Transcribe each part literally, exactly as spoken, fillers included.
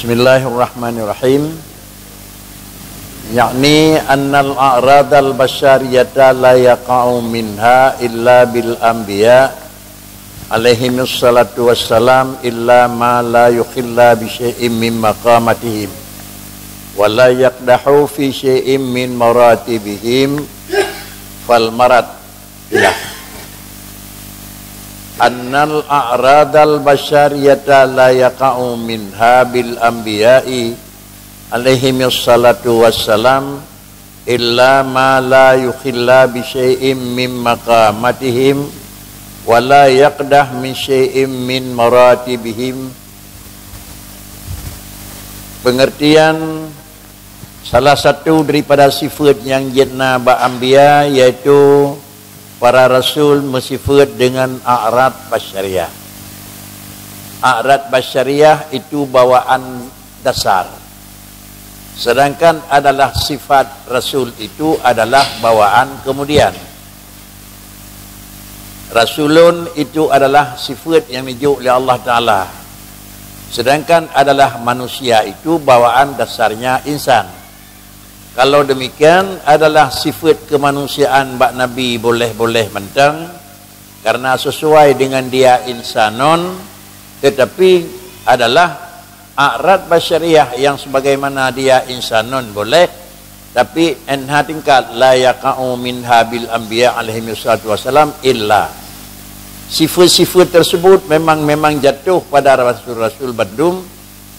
Bismillahirrahmanirrahim. Yakni annal a'radal basyariyata la yaqa'u minha illa bil anbiya alaihimus salatu wassalam, illa ma la yukhilla bi syai'in min maqamatihim wa la yaqdahu fi syai'in min maratibihim, fal marad ilah annal a'radal basyariyata la yaqa'u minha bil anbiya'i alaihimus salatu wassalam illa ma la yukhilla bi syai'in min maqamatihim wa la yaqdah min syai'in min maratibihim. Pengertian, salah satu daripada sifat nyang jeuet na bak anbiya, yaitu para rasul meusifat dengan a'rad basyariah. A'rad basyariah itu bawaan dasar. Sedangkan adalah sifat rasul itu adalah bawaan kemudian. Rasulun itu adalah sifat yang dijok oleh Allah Taala. Sedangkan adalah manusia itu bawaan dasarnya insan. Kalau demikian, adalah sifat kemanusiaan bak Nabi boleh-boleh mantong, karena sesuai dengan dia insanon, tetapi adalah a'rad basyariah yang sebagaimana dia insanon boleh, tapi enha tingkat la yaqa'u minha bil anbiya alaihi wassalatu wassalam illa. Sifat-sifat tersebut memang, memang jatuh pada rasul-rasul bandum,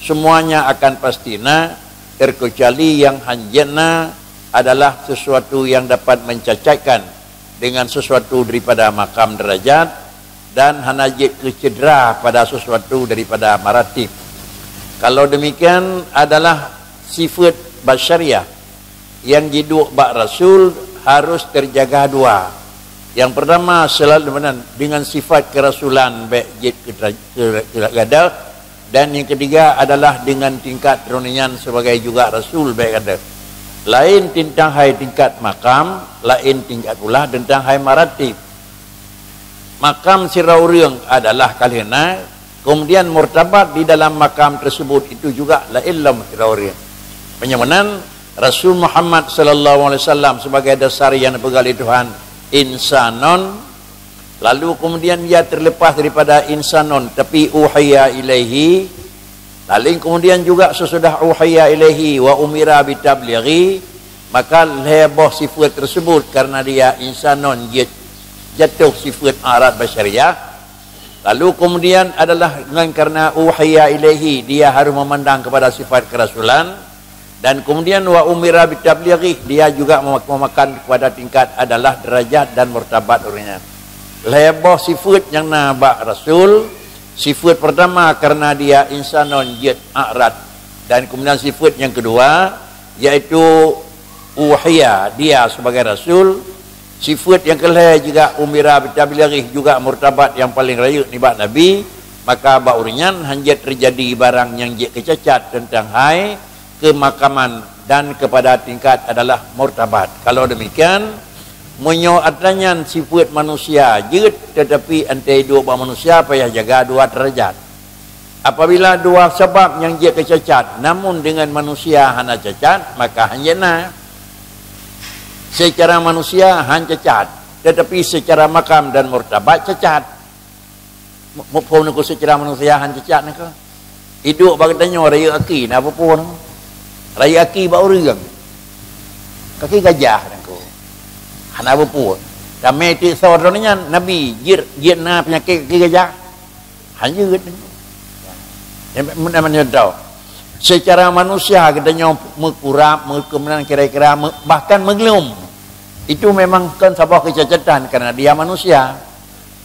semuanya akan pasti na, terkecuali yang hanjeuet na adalah sesuatu yang dapat mencacatkan dengan sesuatu daripada makam derajat dan hana jeuet keu cedera pada sesuatu daripada maratib. Kalau demikian adalah sifat basyariah yang jiduek bak rasul harus terjaga dua. Yang pertama, selalu meunan dengan sifat kerasulan bèk jeuet keu, keu, keu gadoh, dan yang ketiga adalah dengan tingkat droeneuh nyan sebagai juga rasul bèk gadoh. Laén teuntang hai tingkat makam, laén tingkat pula teuntang hai maratib. Makam sidroe ureueng adalah ka lheueh na, kemudian martabat di dalam makam tersebut itu juga laén lom sidroe ureueng. Meunyoe meunan, Rasul Muhammad sallallahu alaihi wasallam sebagai dasar yang dipeugah lé Tuhan, insanon, lalu kemudian dia terlepas daripada insanon, tapi uhiya ilaihi, lalu kemudian juga sesudah uhiya ilaihi wa umira bitablighi, maka lhèe boh sifat tersebut karena dia insanon jeuet jatuh sifat a'rad basyariah. Lalu kemudian adalah dengan karena uhiya ilaihi, dia harus memandang kepada sifat kerasulan. Dan kemudian wa umira bitablighi, dia juga mem-, memakan kepada tingkat adalah derajat dan martabat ureueng nyan. Lhèe boh sifat nyang na bak rasul, sifat pertama karena dia insanon jeuet a'rad. Dan kemudian sifat yang kedua, yaitu uhiya, dia sebagai rasul. Sifat yang keulhèe juga umira bitablighi, juga martabat yang paling rayeuk nibak Nabi, maka bak ureueng nyan hanjeuet teujadi barang nyang jeuet keu cacat teuntang hai keumakaman dan kepada tingkat adalah martabat. Kalau demikian, meunyoe atra nyan sifat manusia jeuet, tetapi ante duek bak manusia payah jaga dua derajat. Apabila dua sabab nyang jeuet keu cacat, namun dengan manusia hana cacat, maka hanjeuet na. Secara manusia han cacat, tetapi secara makam dan martabat cacat. Mu-, muphom neuku secara manusia han cacat neuku. Iduek bak geutanyoe rayeuk aki na peue-peue neuku. Rayeuk aki bak ureueng. Kaki gajah neuku. Hana peue-peue. Tamé tik soe droeneuh nyan Nabi jeuet, jeuet na peunyakét kaki gajah. Hanjeuet. Meunan meunyoe secara manusia geutanyoe meukurab, meukeumeunang kira-kira, me-, bahkan meuglom. Itu memang kon saboh keucacatan karena dia manusia.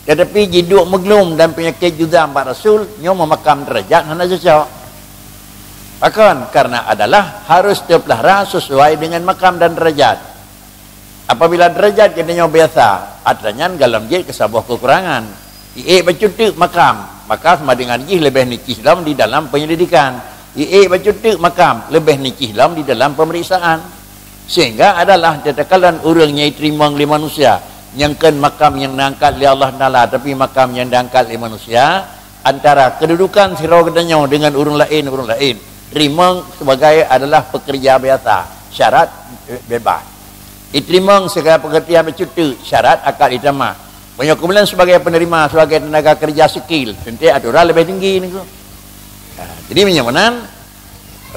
Tetapi jiduek meuglom dan peunyakét juzam bak Rasul, nyoe meumakam derajat hana cocok. Pakon? Karena adalah harus teupeulahra sesuai dengan makam dan derajat. Apabila derajat geutanyoe biasa, atra nyan gohlom jeuet keu saboh keukurangan. Iék bacut teuk makam, maka sama dengan jih leubeh nicih lom di dalam penyelidikan. Iék bacut teuk makam, leubeh nicih lom di dalam pemeriksaan. Sehingga adalah takalon ureuëng nyang jiteurimong lé manusia, nyang kon makam nyang neuangkat lé Allah Taala, tapi makam nyang diangkat lé manusia, antara keududukan sidroe geutanyoe deungon ureuëng laén, ureuëng laén, Teurimong sebagai adalah pekerja biasa, syarat bebas. Iteurimong sebagai pekerja meucuti, syarat akad itamah. Meunyoe keumudian sebagai penerima, sebagai tenaga kerja skill, teuntèe aturan leubeh tinggi niko. Nah, jadi meunyoe meunan,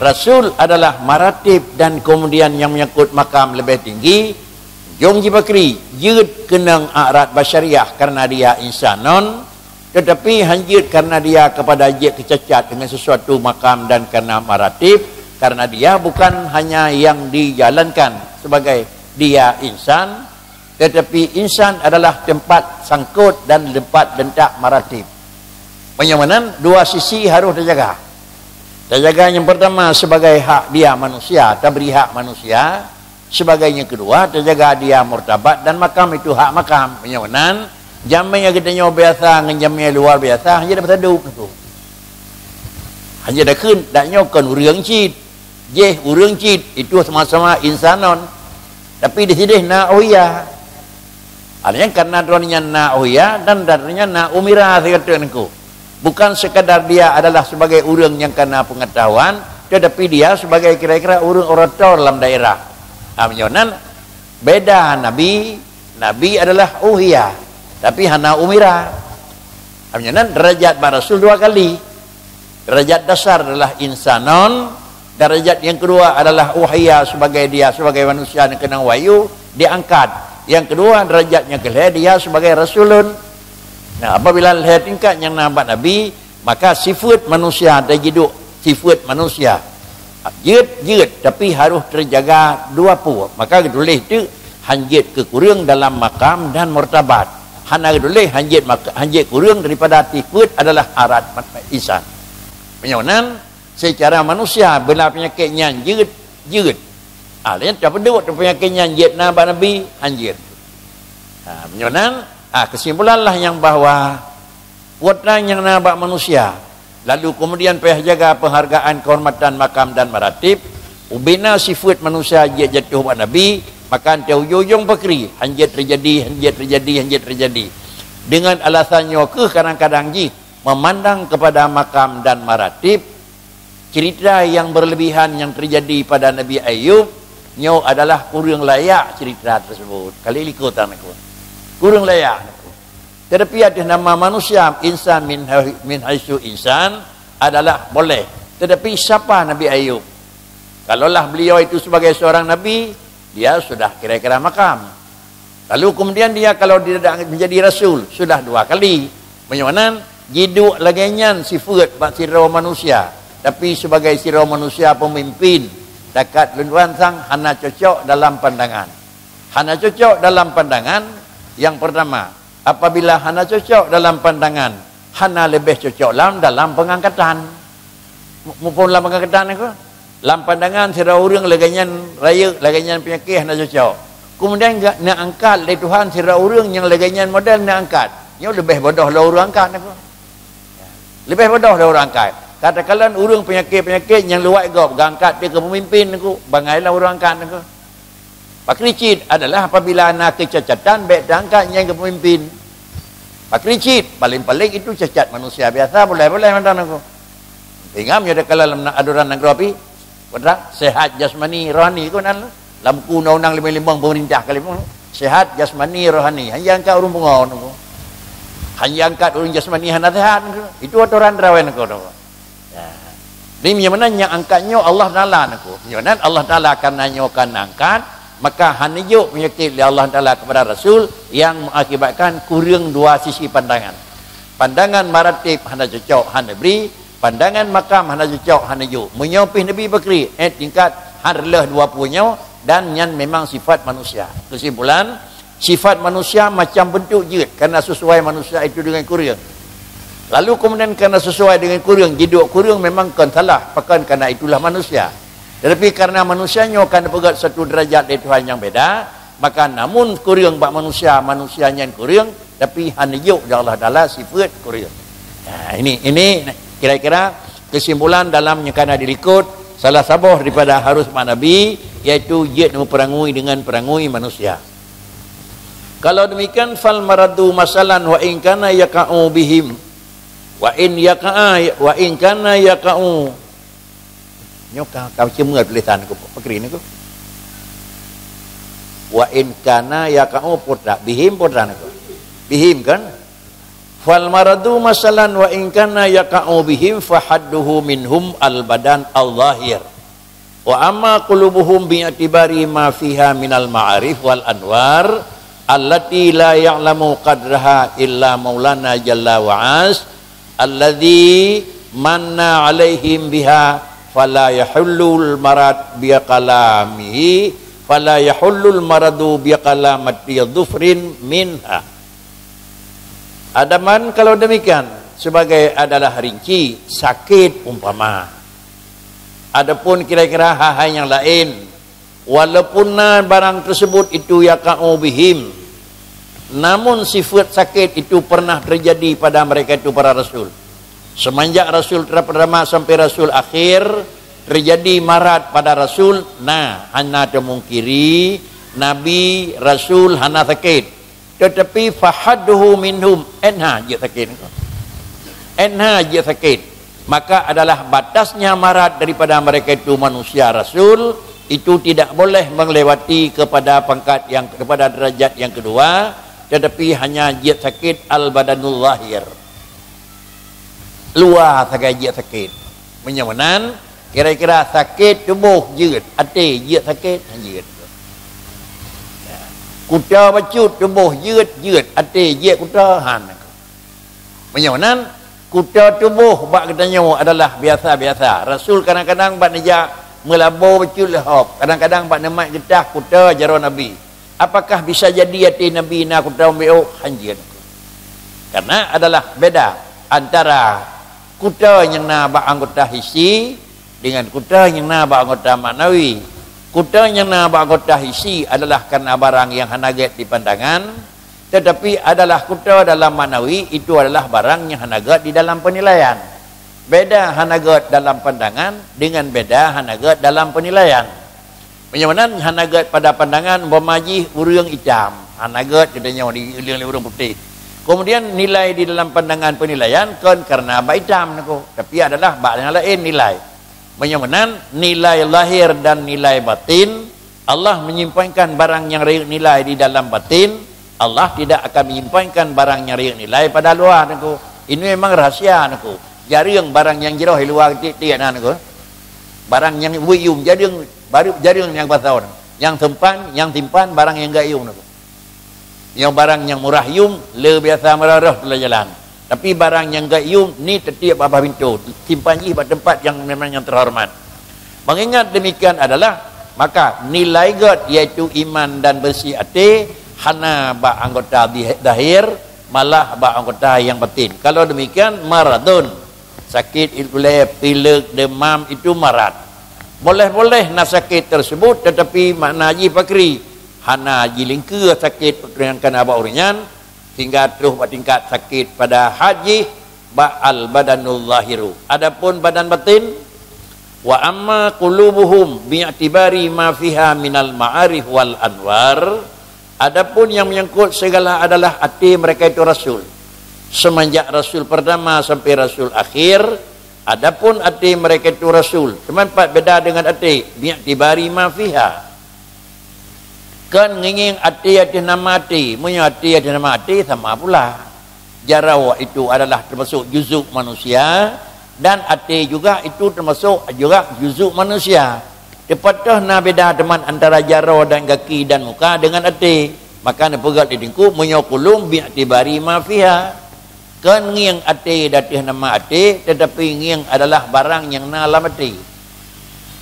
rasul adalah maratib dan keumudian nyang menyangkut makam leubeh tinggi, jong jibakri, jeuet keunong a'rad basyariah karena dia insanon, tetapi hanjeuet karena dia kepada jeuet keucacat dengan sesuatu makam dan karena maratib, karena dia bukan hanya yang dijalankan sebagai dia insan, tetapi insan adalah tempat sangkut dan tempat letak maratib. Meunyoe meunan, dua sisi harus dijaga. Dijaga yang pertama sebagai hak dia manusia, tabri hak manusia. Sebagai yang kedua, terjaga dia martabat dan makam, itu hak makam. Meunyoe nan, jamé geutanyoe biasa ngon jamé luar biasa, hanya dapat sadu tu. Hanya dah kheun, dak nyoe kon ureueng cit. Jeh ureueng cit, itu sama-sama insanon. Tapi di sini na uhiya. Artinya karena droe nyan na uhiya dan droe nyan na umira sigoe teuk niko. Bukan sekadar dia adalah sebagai ureueng nyang kana pengetahuan, tetapi dia sebagai kira-kira ureueng orator lam daerah. Ha, meunyoe nan beda nabi, nabi adalah uhiya, tapi hana umira. Ha, meunyoe nan derajat bak rasul dua kali. Derajat dasar adalah insanon, derajat yang kedua adalah uhiya sebagai dia sebagai manusia nyang keunong wahyu, diangkat. Yang kedua, derajat nyang keulhèe dia sebagai rasulun. Nah, apabila lhèe tingkat nyang na bak nabi, maka sifeuet manusia dan jiduk sifeuet manusia. Jeuet, jeuet, tapi harus terjaga dua peue. Maka geutuléh teuk hanjeuet keu kureueng dalam makam dan martabat. Hana geutuléh hanjeuet maka, hanjeuet kureueng daripada sifeuet adalah arat insan. Meunyoe nan, secara manusia bila peunyakét nyan jeuet, jeuet. Ah, laén tapeuduek peunyakét nyan jeuet na bak nabi, hanjeuet. Ha, meunyoe nan, ha, kesimpulan lah nyang bahwa Kuasa nyang na bak manusia, lalu keumudian payah jaga peunghargaan keuhormatan makam dan maratib, ubena sifeuet manusia jeuet jatuh bak nabi, maka teuh ujong-ujong pakri, hanjeuet teujadi, hanjeuet teujadi, hanjeuet teujadi. Deungon alasan nyoe kheueh kadang-kadang jih meumandang keupada makam dan maratib, cerita nyang beureulebihan nyang teujadi pada Nabi Ayub nyoe adalah kureueng layak cerita teuseubut. Kali likot taneuku. Kureueng layak. Tetapi ateueh nama manusia, insan min hai-, min haitsu insan, adalah boleh. Tetapi siapa Nabi Ayub? Kalaulah beliau itu sebagai seorang nabi, dia sudah kira-kira makam. Lalu kemudian dia kalau tidak menjadi rasul, sudah dua kali. Meunyoe nan, jiduek lagèe nyan sifeuet bak sidroe manusia. Tapi sebagai sidroe manusia pemimpin, takat lôn tuan sang hana cocok dalam pandangan. Hana cocok dalam pandangan, yang pertama, apabila hana cocok dalam pandangan, hana leubeh cocok lam dalam pengangkatan. Mu-, muphom lam pengangkatan niko? Lam pandangan sidroe ureueng lagèe nyan rayeuk, lagèe nyan peunyakét hana cocok. Keumudian ga-, neuangkat lé Tuhan sidroe ureueng nyang lagèe nyan model neuangkat. Nyoe leubeh bodoh lom ureueng angkat niko. Leubeh bodoh lom ureueng angkat. Katakanlah ureueng peunyakét-peunyakét nyang luwat gob geuangkat dia keu peumimpin niko, bangai lom ureueng angkat niko. Pakri cit adalah apabila na keucacatan bèk teuangkat nyang keu peumimpin. Pakri cit, paléng-paléng itu cacat manusia biasa, boleh-boleh mantong niko. Ingat meunyoe takalon lam aturan nanggroe pih, sehat jasmani, rohani kon nan. Lam buku undang-undang limong-limong pemerintah ka limong, sehat jasmani, rohani. Hana angkat ureueng pungo niko. Hana angkat ureueng jasmani hana sehat niko. Itu aturan teurawai niko. Ya. Jadi, meunyoe meunan nyang angkat nyoe Allah Taala niko. Meunyoe nan Allah Taala kana nyoe ka angkat, maka hana jok peunyakét lé Allah Taala kepada Rasul yang mengakibatkan kureueng dua sisi pandangan. Pandangan maratib hana cocok, hana bri, pandangan makam hana cocok, hana jok. Meunyoe pih Nabi Bakri, eh, tingkat hana reuloh dua pue nyoe, dan nyan memang sifat manusia. Kesimpulan, sifat manusia macam bentuk jeuet, karena sesuai manusia itu dengan kureueng. Lalu kemudian karena sesuai dengan kureueng, jiduek kureueng memang kon salah, pakon karena itulah manusia. Tetapi karena manusia nyoe ka neupeugét satu derajat lé Tuhan nyang beda, maka namun kureueng bak manusia, manusia nyan kureueng, tapi hana jok di Allah Taala sifat kureueng. Nah, ini, ini kira-kira kesimpulan dalam nyang kana dilikot, salah saboh daripada harus mak Nabi, yaitu jeuet meupeurangui dengan peurangui manusia. Kalau demikian, fal maradu masalan wa in kana yaqa'u bihim, wa in yaqa'a, wa in kana yaqa'u, Nyoe ka, ka ceumeut tulisan ku, pakri ni ku. Wa in kana yaqa'u putra, bihim putra ni ku. Bihim kan? Fal maradu masalan wa in kana yaqa'u bihim fahadduhu minhum al badan al zahir. Wa amma qulubuhum bi'tibari ma fiha minal ma'arif wal anwar allati la ya'lamu qadraha illa Maulana Jalla wa Az, alladzi manna 'alaihim biha, fala yahullul marad bi kalamihi, fala yahullul maradu bi kalamati dhufrin minha. Adaman kalau demikian, sebagai adalah rinci, sakit umpama. Adapun kira-kira hal-hal yang lain, walaupun na barang tersebut itu yaqa'u bihim, namun sifat sakit itu pernah terjadi pada mereka itu para rasul. Semenjak rasul pertama sampai rasul akhir, terjadi marat pada rasul, na, hana teumungkiri, nabi, rasul hana sakit. Tetapi fahadduhu minhum, enha jeuet sakit. Enha jeuet sakit. Maka adalah batasnya marat daripada mereka itu manusia rasul, itu tidak boleh melewati kepada pangkat yang, kepada derajat yang kedua, tetapi hanya jeuet sakit al-badanul zahir. Luwa sagai jeuet sakit. Meunyoe meunan, kira-kira sakét tuboh jeuet, até jeuet sakét, han jeuet. Kuta bacut tuboh jeuet, jeuet, até jeuet kuta, han. Meunyoe nan, kuta tuboh bak geutanyoe adalah biasa-biasa. Rasul kadang-kadang bak neujak meulabo bacut leuhob, kadang-kadang bak neumat geutah kuta jaroe Nabi. Apakah bisa jadi até Nabi na kuta meubiôk? Han jeuet. Karena adalah beda antara kuta nyang na bak anggota hisi dengan kuta nyang na bak anggota maknawi. Kuta nyang na bak anggota hisi adalah karena barang yang hana gét di pandangan, tetapi adalah kuta dalam maknawi itu adalah barang yang hana gét di dalam penilaian. Beda hana gét dalam pandangan dengan beda hana gét dalam penilaian. Meunyoe meunan hana gét pada pandangan, umpama jih ureuëng itam, hana gét geutanyoe di ureuëng, ureuëng putéh. Kemudian nilai di dalam pandangan penilaian kon karena bak itam niko, tapi adalah bak nyang laén nilai. Meunyoe meunan nilai lahir dan nilai batin, Allah menyimpankan barang nyang rayeuk nilai di dalam batin, Allah tidak akan menyimpankan barang nyang rayeuk nilai pada luwa niko. Ini memang rahasia niko. Jareueng barang nyang jroh di luwa tiek-tiek na niko. Barang nyang weueh yum jareueng, baru jareueng nyang pasoe. Nyang simpan, nyang simpan barang nyang gét yum niko. Nyang barang nyang murah yum, le biasa meurah-rah teulah jalan. Tapi barang nyang gét yum ni teutab bak babah pintoe, simpan jih bak teumpat nyang memang nyang teuhoreumat. Mengingat demikian adalah, maka nilai gét yaitu iman dan bersih até hana bak anggota zahir, malah bak anggota nyang batin. Kalau demikian, maradun, sakét ulée, pilek, demam itu marat. Boleh-boleh na sakét tersebut, tetapi makna jih pakri, hana jilingkeue sakét nyang kana bak ureuëng nyan, sehingga troh bak tingkat sakét pada had jih bak al-badanul zahiru. Adapun badan batin, wa amma qulubuhum bi'tibari ma fiha minal ma'arif wal anwar, adapun yang menyangkut segala adalah até mereka itu rasul. Semenjak rasul pertama sampai rasul akhir, adapun até mereka itu rasul. Cuma pat beda dengan até, bi'tibari ma fiha. Kan ngieng até ateueh nama até. Meunyoe até ateueh nama até, sama pula. Jaroe itu adalah termasuk juzuk manusia, dan até juga itu termasuk juga juzuk manusia. Teupatoh na beda teuma antara jaroe dan gaki dan muka dengan até. Maka neupeugah di teungku, meunyoe kulum bi'tibari ma fiha. Kon ngieng até ateueh nama até, tetapi ngieng adalah barang nyang na lam até.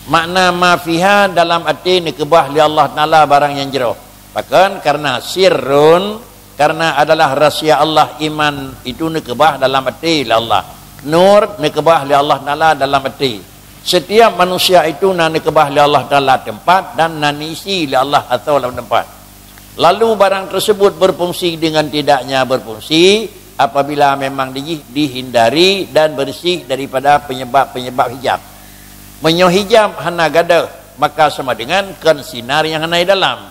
Makna ma fiha dalam até neukeubah lé Allah Taala barang nyang jroh. Pakon? Karena sirrun, karena adalah rahsia Allah iman itu neukeubah dalam até lé Allah. Nur neukeubah lé Allah Taala dalam até. Setiap manusia itu na neukeubah lé Allah Taala teumpat dan na neuisi lé Allah atau lam teumpat. Lalu barang tersebut berfungsi dengan tidaknya berfungsi apabila memang di-, dihindari dan bersih daripada penyebab-penyebab hijab. Meunyoe hijab hana gadôh, maka sama dengan kon sinar nyang hana di dalam.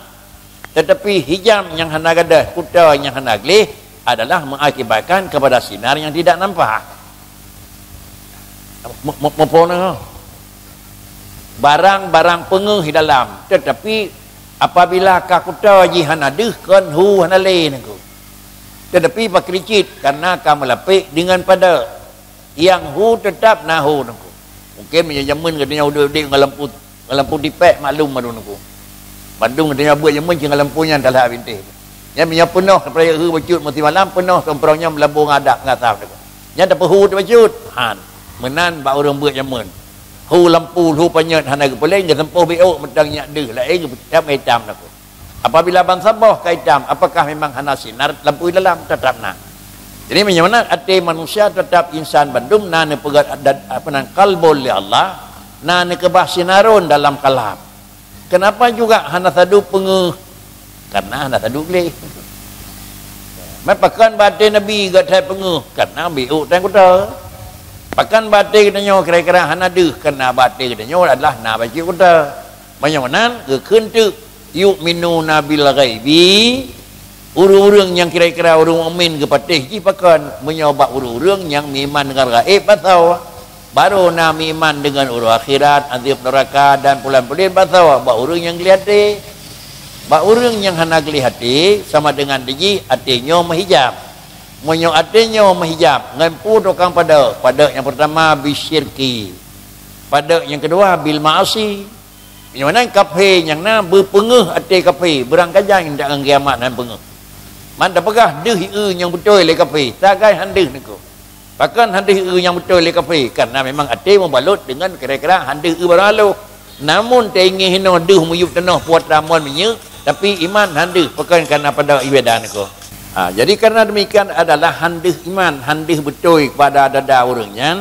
Tetapi hijab nyang hana gadôh, kuta nyang hana gleh adalah mengakibatkan kepada sinar yang tidak nampak. Mu-, mu-, muphom na? Barang-barang peungeuh di dalam. Teutapi apabila ka kuta jih hana deuh, kon hu hana lé Teungku. Teutapi pakri cit, karena ka meulapék deungon padeuek. Nyang hu teutab na hu Teungku. Mungken meunyoe jameun geutanyoe udeb-udeb ngon lampu, ngon lampu tipék, maklum mandum Teungku. Mandum geutanyoe buet jameun cit ngon lampu nyan talah bintéh. Nyan meunyoe peunoh, tapeurayeuk hu bacut meusimalam, peunoh somprong nyan meulabô ngon adak ngon asam Teungku. Nyan tapeuhu teuh bacut. Han. Meunan bak ureuëng buet jameun. Hu lampu, hu panyöt hana geupeuleng, geuseumpoh biôk mantong nyak deuh, laén geupeutab ngon itam Teungku. Apabila ban saboh ka itam, apakah memang hana sinar lampu di dalam? Teutab na. Jadi, meunyoe meunan até manusia teutab insan bandum na neupeugét adat, apa nan, qalbun li Allah, na neukeubah sinaron dalam kalab. Kenapa juga hana sadup peungeuh? Karena hana sadup gleh. Meupakan bak até Nabi gét that peungeuh? Karena biôk tan kuta. Pakan bak até geutanyoe kira-kira hana deuh? Karena bak até geutanyoe adalah na bacut kuta. Meunyoe meunan, geukheun teuk, "Yu'minuna bil ghaibi." Ureuëng-ureuëng nyang kira-kira ureuëng mukmin geupatéh jih pakon, meunyoe bak ureuëng-ureuëng nyang meuiman deungon gaéb, basoe. Barô na meuiman deungon uroe akhirat, azab neuraka dan pulan-pulan, basoe bak ureuëng nyang gleh até. Bak ureuëng nyang hana gleh até, sama deungon jih até nyoe meuhijab. Meunyoe até nyoe meuhijab, ngon peue tukang padeuek? Padeuek nyang peurtama bisyirki. Padeuek nyang keudua bil ma'asi. Meunyoe nan kafé nyang na beupeungeuh até kafé, beurangkajan ndak ngon kiamat nan peungeuh. Man tapeugah deuh ié nyang beutôi lé kafé, sagai han deuh Teungku. Pakon han deuh ié nyang beutôi lé kafé? Karena memang até meubalot deungon kira-kira han deuh ié barang haloh. Namun taingat hinoe deuh miyueb tanoh puat ramon minyeuk, tapi iman han deuh, pakon karena pada ibadah Teungku. Ha, jadi karena demikian adalah han deuh iman, han deuh beutôi pada dada ureuëng nyan.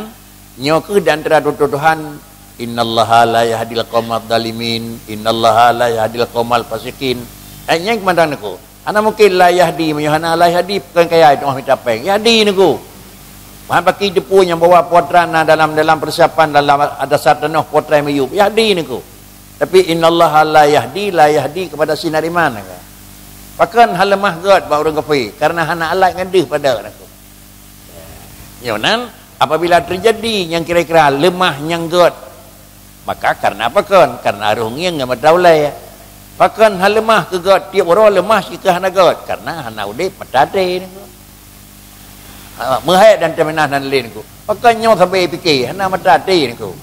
Nyoe kheueh di antara tutoe Tuhan, "Innallaha la yahdil qaumadh dhalimin, innallaha la yahdil qaumal fasiqin." Ayat nyan keumandang Teungku. Hana mungken la yahdi, meunyoe hana la yahdi, pakon kaya teungoh mita péng. Yahdi Teungku. Mahan baki teupeu nyang bahwa putra na dalam, dalam persiapan, dalam dasar tanoh putra miyueb. Yahdi Teungku. Tapi innallaha la yahdi, la yahdi kepada sinar iman. Pakon hana leumah gét bak ureuëng kafé, karena hana alat ngon deuh pada Teungku. Nyoe nan, apabila teujadi nyang kira-kira leumah nyang gét, maka karena pakon? Karena roh ngieng ngon mata ulée. Pakon hana leumah keu gét, tieb uroe leumah sikeue hana gét? Karena hana udeb mata até Teungku. Ha, meuhai dan teuminah nan laén Teungku. Pakon nyoe sabe pike, hana mata até Teungku.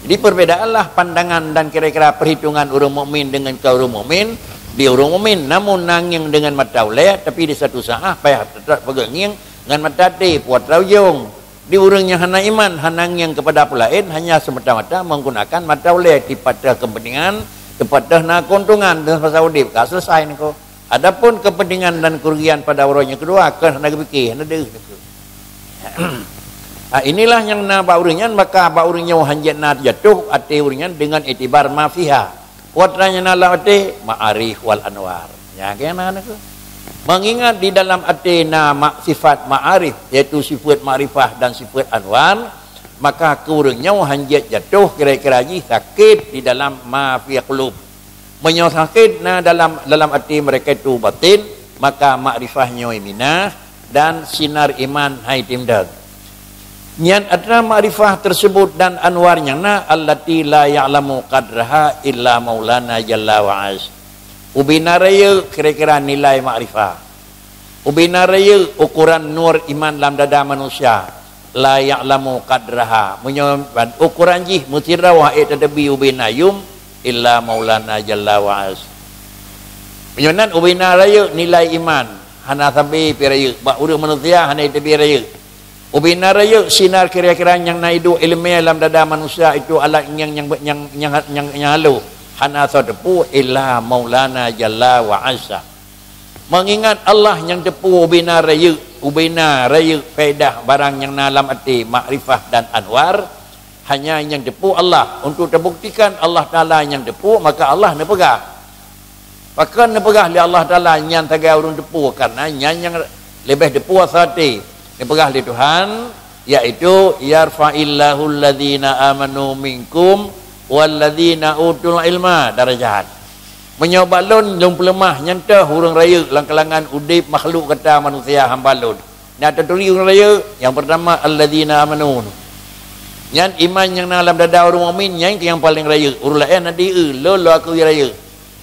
Jadi, perbedaanlah pandangan dan kira-kira perhitungan ureuëng mukmin dengan keu ureuëng mukmin. Di ureuëng mukmin, namun na ngieng deungon mata ulée, tapi di satu saat payah teutap peugét ngieng ngon mata até, puat ujong. Di ureuëng nyang hana iman, hana ngieng kepada peue laén, hanya semata-mata menggunakan mata ulée, tieb pat teuh kepentingan, tieb pat teuh na keuntungan, dan masa udeb ka selesai Teungku. Adapun kepentingan dan kerugian pada uroe nyang keudua, kon hana geupike, hana deuh Teungku. Ha, inilah nyang na bak ureuëng nyan, maka bak ureuëng nyoe hanjeuet na jatuh até ureuëng nyan dengan itibar ma fiha. Putra nyang na lam até, ma'arif wal anwar. Nyan keuh na Teungku. Mengingat di dalam até na ma-, sifat ma'arif, yaitu sifat makrifah dan sifat anwar, maka keu ureuëng nyoe hanjeuet jatuh kira-kira jih sakét di dalam ma fi qulub. Meunyoe sakét na dalam, dalam até mereka itu batin, maka makrifah nyoe minah dan sinar iman hai timdon. Nyan atra makrifah tersebut dan anwar nyang na allati la ya'lamu qadraha illa Maulana Jalla wa Az. Ubena rayeuk kira-kira nilai makrifah. Ubena rayeuk ukuran nur iman lam dada manusia. La ya'lamu qadraha. Meunyoe ban ukuran jih meusidroe ék teutebi ubena yum illa Maulana Jalla wa Az. Meunyoe nan ubena rayeuk nilai iman, hana sabe pi rayeuk. Bak ureuëng manusia hana teubi rayeuk. Ubena rayeuk sinar kira-kira nyang na iduek ileumé lam dada manusia itu alat nyang, nyang, nyang, nyang, nyang, nyang haloh. Hana soe teupeu illa Maulana Jalla wa Azza. Mengingat Allah nyang teupeu ubena rayeuk, ubena rayeuk faedah barang nyang na lam até, makrifah dan anwar, hanya nyang teupeu Allah. Untuk teubuktikan Allah Taala nyang teupeu, maka Allah neupeugah. Pakon neupeugah lé Allah Taala nyan sagai ureuëng teupeu, karena nyan nyang leubeh teupeu asai até. Neupeugah lé Tuhan, yaitu, "Yarfa'illahu alladzina amanu minkum walladzina utul ilma darajat." Meunyoe bak lôn, lôn peuleumah nyan teuh ureuëng rayeuk lam kalangan udeb makhluk gata manusia hamba lôn. Na taturi ureuëng rayeuk, nyang peurtama, alladzina amanu. Nyan iman nyang na lam dada ureuëng mukmin, nyan nyang paleng rayeuk. Ureuëng laén na di eu, lôn lôn akui rayeuk.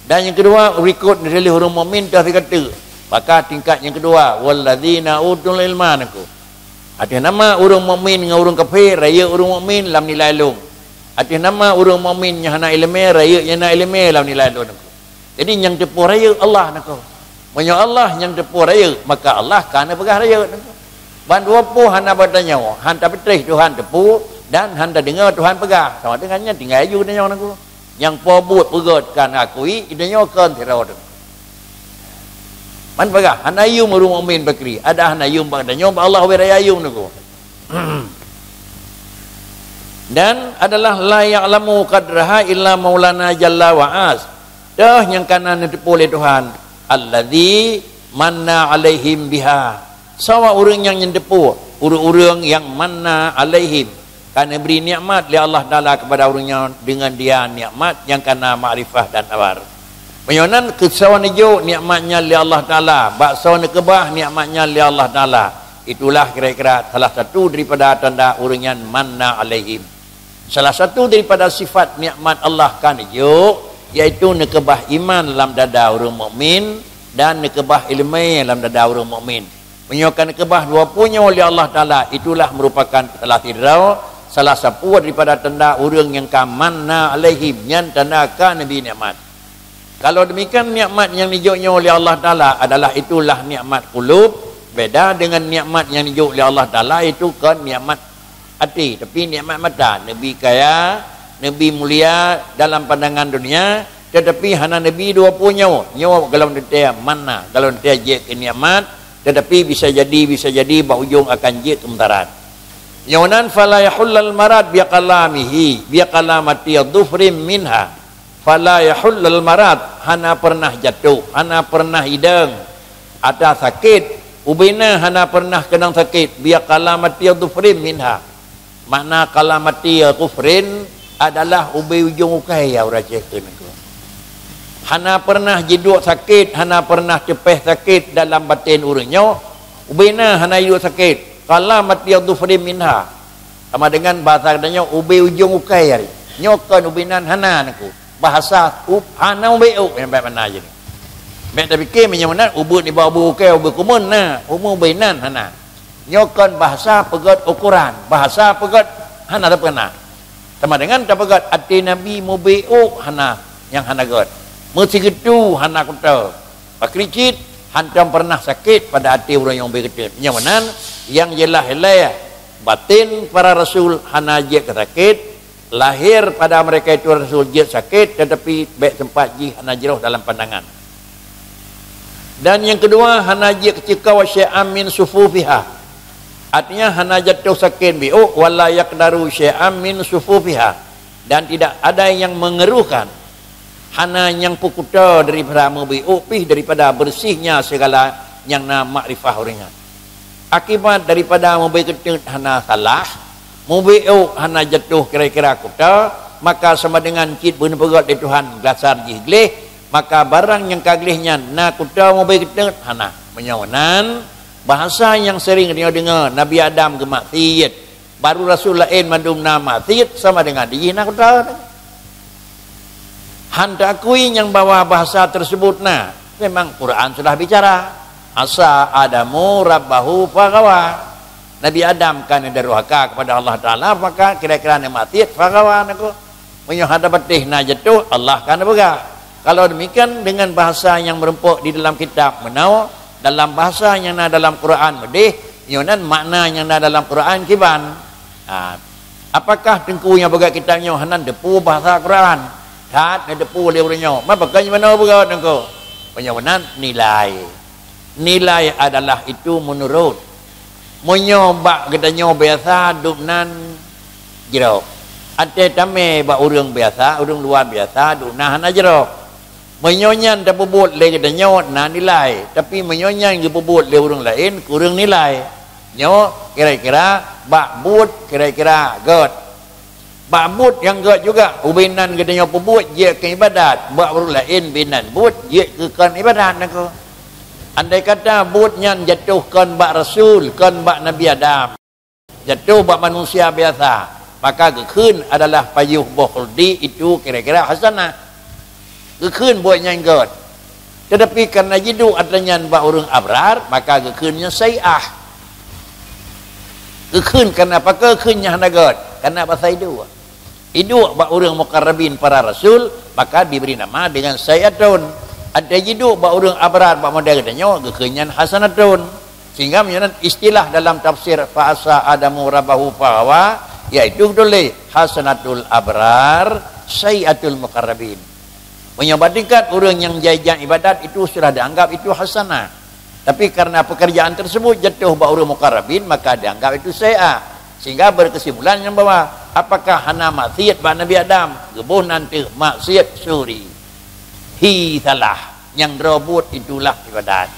Dan nyang keudua, rikot neuseuleuh ureuëng mukmin teuh sigoe teuk. Maka tingkat nyang keudua, "Walladzina utul ilma," nangku. Ateueh nama ureuëng mukmin ngon ureuëng kafé, rayeuk ureuëng mukmin lam nilai lôn. Ateueh nama ureuëng mukmin nyang hana iéleumé, rayeuk nyang na iéleumé lam nilai lôn, nangku. Jadi nyang teupeue rayeuk Allah, nangku. Meunyoe Allah nyang teupeue rayeuk, maka Allah ka neupeugah rayeuk, nangku. Ban dua ploh hana bak tanyoe, han tapeutreh Tuhan teupeue dan han tadeungoe Tuhan peugah. Sama dengan nyan tinggai aju tanyoe, nangku. Nyang po buet peugét ka neuakui, i tanyoe kon sidroe teuk. Man peugah, hana yum ureuëng mukmin bakri, ada hana yum bak tanyoe, bak Allah wéh raya yum, nangku. Dan adalah la ya'lamu qadraha illa Maulana Jalla wa Az. Teuh nyang ka na neuteupeue lé Tuhan, alladzi manna alaihim biha. Sawa ureuëng nyang neuteupeue, ureuëng-ureuëng nyang manna alaihim, ka neubri nikmat lé Allah Taala kepada ureuëng nyan deungon dia nikmat nyang ka na makrifah dan sabar. Meunyoe nan keu soe neujok nikmat nyan lé Allah Taala, bak soe neukeubah nikmat nyan lé Allah Taala, itulah kira-kira salah satu daripada tanda ureuëng nyan manna alaihim. Salah satu daripada sifat nikmat Allah ka neujok, yaitu neukeubah iman lam dada ureuëng mukmin dan neukeubah iéleumé lam dada ureuëng mukmin. Meunyoe ka neukeubah dua ploh nyoe lé Allah Taala, itulah merupakan salah sidroe, salah sapeue daripada tanda ureuëng nyang ka manna alaihim, nyan tanda ka neubri nikmat. Kalau demikian, nikmat nyang neujok nyoe lé Allah Taala adalah itulah nikmat kulub, beda dengan nikmat nyang neujok lé Allah Taala, itu kon nikmat até, tapi nikmat mata. Neubri kaya, neubri mulia dalam pandangan dunia, tetapi hana neubri dua ploh nyoe. Nyoe golom teuntée manna, golom teuntée jeuet keu nikmat, tetapi bisa jadi, bisa jadi bak ujong akan jeuet keu meutarat. Nyoe nan, "Fala yahullal marad bi kalamihi, bi kalamati dhufrim minha." Fala yahullal marad, hana pernah jatuh, hana pernah idong, ada sakét, ubena hana pernah keunong sakét, bi kalamati dhufrim minha. Makna kalamati dhufrin adalah ubé ujong ukai, ya ureuëng Aceh kheun nangku. Hana pernah jiduek sakét, hana pernah teupéh sakét dalam baten ureuëng nyoe, ubena hana jiduek sakét, kalamati dhufrin minha. Sama dengan bahasa geutanyoe ubé ujong ukai hari. Nyoe kon ubé nan hana nangku. Bahasa up-, hana ubé ôk nyang bak mana je ni. Bèk tapike meunyoe meunan ubeuet nibak ubeuet ukai, ubeuet kumeun na, umu ubé nan hana. Nyoe kon bahasa peugét ukoran, bahasa peugét hana teupeu na. Sama dengan tapeugét até Nabi mubé ôk hana, nyang hana gét. Meusigeutue hana kuto. Pakri cit, hantom pernah sakét pada até ureuëng nyang ubé geuteut. Nyang meunan, nyang jeulaih-jeulaih baten para rasul hana jeuet keu sakét, lahé pada mereka itu rasul jeuet sakét, tetapi bèk sempat jih hana jroh dalam pandangan. Dan nyang keudua, hana jeuet keu ceuko syai'an min sufufiha. Artinya, hana jatuh sakét biôk, wala yaqdaru syai'an min sufufiha. Dan tidak ada yang mengeruhkan. Hana nyang peukuto daripada mubé ôk pih daripada bersihnya segala nyang na makrifah ureuëng nyan. Akibat daripada mubé geuteut hana salah, mubé ôk hana jatuh kira-kira kuto, maka sama dengan cit beuneupeugét lé Tuhan dasar jih gleh, maka barang nyang ka gleh nyan na kuto mubé geuteut hana. Meunyoe nan, bahasa nyang sering tanyoe deungoe, Nabi Adam geumaksiet, baru rasul laén mandum na maksiet sama dengan dijih na kuto. Han taakui nyang bahwa bahasa tersebut na. Memang Quran sudah bicara. Asa Adamu rabbahu faghawa. Nabi Adam ka neudurhaka kepada Allah Taala, maka kira-kira neumaksiet faghawa nangku. Meunyoe hana patéh na jatuh, Allah ka neupeugah. Kalau demikian, dengan bahasa nyang meureumpok di dalam kitab meunoe, dalam bahasa nyang na dalam Quran meudeh, nyoe nan makna nyang na dalam Quran kiban. Ha, apakah teungku nyang peugah kitab nyoe hana teupeu bahasa Quran? That neuteupeue lé ureuëng nyoe. Ma pakon meunoe peugah teungku? Meunyoe meunan nilai. Nilai adalah itu menurut. Meunyoe bak geutanyoe biasa, dum nan jroh. Até tamé bak ureuëng biasa, ureuëng luwa biasa, dum nan hana jroh. Meunyoe nyan tapeubuet lé geutanyoe na nilai, tapi meunyoe nyan geupeubuet lé ureuëng laén kureueng nilai. Nyoe kira-kira bak buet kira-kira gét. Bak buet nyang gét juga, ubé nan geutanyoe peubuet jeuet keu ibadat, bak ureuëng laén ubé nan buet jeuet keu kon ibadat nangku. Andai kata buet nyan jatuh kon bak rasul, kon bak Nabi Adam, jatuh bak manusia biasa, Maka geukheun adalah payoh boh khuldi itu kira-kira hasanah. Geukheun buet nyang gét. Tetapi karena jiduek atra nyan bak ureuëng abrar, maka geukheun nyan saiah. Geukheun karena apa? Geukheun nyan hana gét, karena bahasa iduek. Iduek bak ureuëng muqarrabin para rasul, maka diberi nama dengan saiatun. Ada jiduek bak ureuëng abrar bak model geutanyoe, geukheun nyan hasanatun. Sehingga meunyoe istilah dalam tafsir fa asa Adamu rabbahu fahawa, yaitu tuléh hasanatul abrar, saiatul muqarrabin. Meunyoe bak tingkat ureuëng nyang jai-jai ibadat itu sudah dianggap itu hasanah. Tapi karena pekerjaan tersebut jatuh bak ureuëng muqarrabin, maka dianggap itu saiah. Sehingga berkesimpulan nyang bahwa apakah hana maksiat bak Nabi Adam? Geuboh nan teuh maksiat suri. Hi salah. Nyang droe buet itulah ibadat.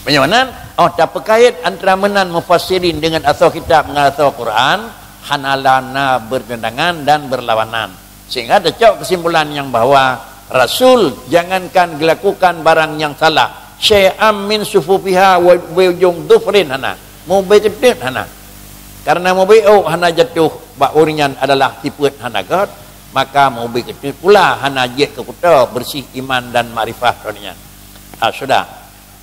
Meunyoe meunan, oh tapeukait antara meunan mufassirin dengan asoe kitab ngon asoe Quran, hana lana bertentangan dan berlawanan. Sehingga teucok kesimpulan nyang bahwa Rasul jangankan gelakukan barang nyang salah, syai'am min sufufiha wa, wa ujung dhufrin hana, mubé keuteuet hana. Karena mubé ôk hana jatuh bak ureuëng nyan adalah sifeuet hana gét, maka mubé keuteuet pula hana jeuet keu kuta bersih iman dan makrifah droe nyan. Ah, sudah.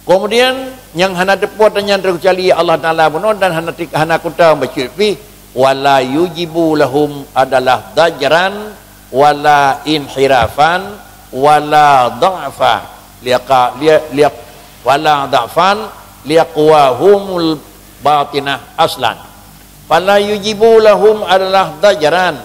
Kemudian nyang hana teupeue nyan teukecuali Allah Taala bunoe dan hana ti-, hana kuta bacut pih, wala yujibu lahum adalah dajran wala inhirafan wala dha'fa liqa-, li-, liq-, wala dha'fan liqwahumul batinah aslan. Fala yujibu lahum adalah dajran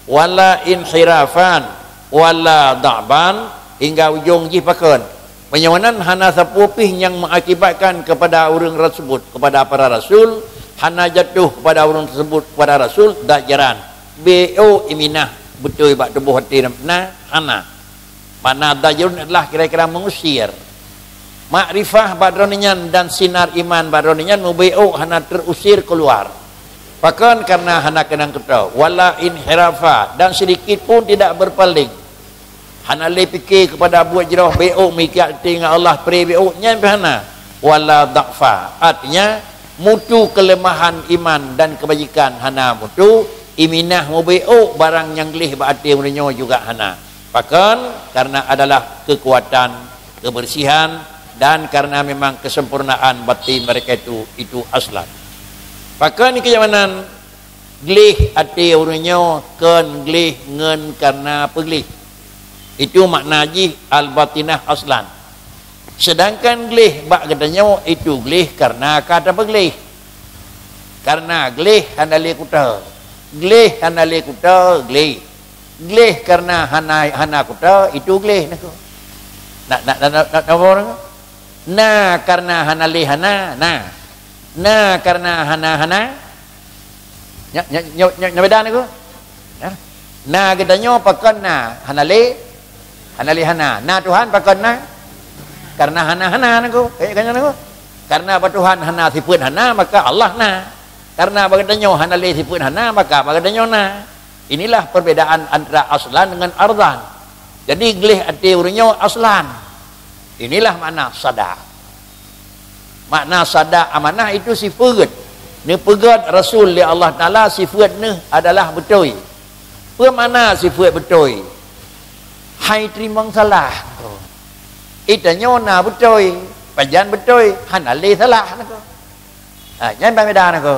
wala inhirafan wala dha'fan hingga ujong jih pakon. Meunyoe meunan hana sapeue pih nyang mengakibatkan kepada ureuëng tersebut, kepada para rasul, hana jatuh kepada ureuëng tersebut, kepada rasul, dajran. Beu iminah beutôi bak tuboh até na, hana. Makna dajrun adalah kira-kira mengusir. Makrifah bak droe nyan dan sinar iman bak droe nyan mubé ôk hana terusir keluar. Pakon karena hana keunong kuta, wala inhirafa, dan sedikit pun tidak berpaling. Hana lé pike kepada buet jroh, beu ôk meuikat até ngon Allah, pré beu ôk, nyan pih hana. Wala dha'fa, artinya mutu kelemahan iman dan kebajikan hana mutu, iminah mubé ôk barang nyang gleh bak até meunyoe juga hana. Pakon? Karena adalah kekuatan, kebersihan, dan karena memang kesempurnaan batin mereka itu, itu aslan. Pakon kenyamanan gleh até ureuëng nyoe kon gleh ngon karena peugleh. Itu makna jih al-batinah aslan. Sedangkan gleh bak geutanyoe itu gleh karena ka tapeugleh. Karena gleh hana lé kuta. Gleh hana lé kuta, gleh. Gleh karena hana, hana kuta, itu gleh nako. Na, na, na, na, na, na, na, na karena hana lé hana, na. Na karena hana hana. Nya, nya, nya, nya, nya beda nako. Ya. Na geutanyoe pakon na, hana lé, hana lé hana. Na Tuhan pakon na? Karena hana hana nako. Kaya, kaya nako. Karena bak Tuhan hana sifeuet hana, maka Allah na. Karena bak geutanyoe hana lé sifeuet hana, maka bak geutanyoe na. Inilah perbedaan antara aslan dengan ardan. Jadi gleh até ureuëng nyoe aslan. Inilah makna sada. Makna sada amanah itu sifeuet. Neupeugét Rasul lé Allah Taala sifeuet neuh adalah beutôi. Peue makna sifeuet beutôi? Hai teurimong salah. Itanyoe na beutôi, pajan beutôi, hana lé salah nako. Ha, nyan ban beda nako.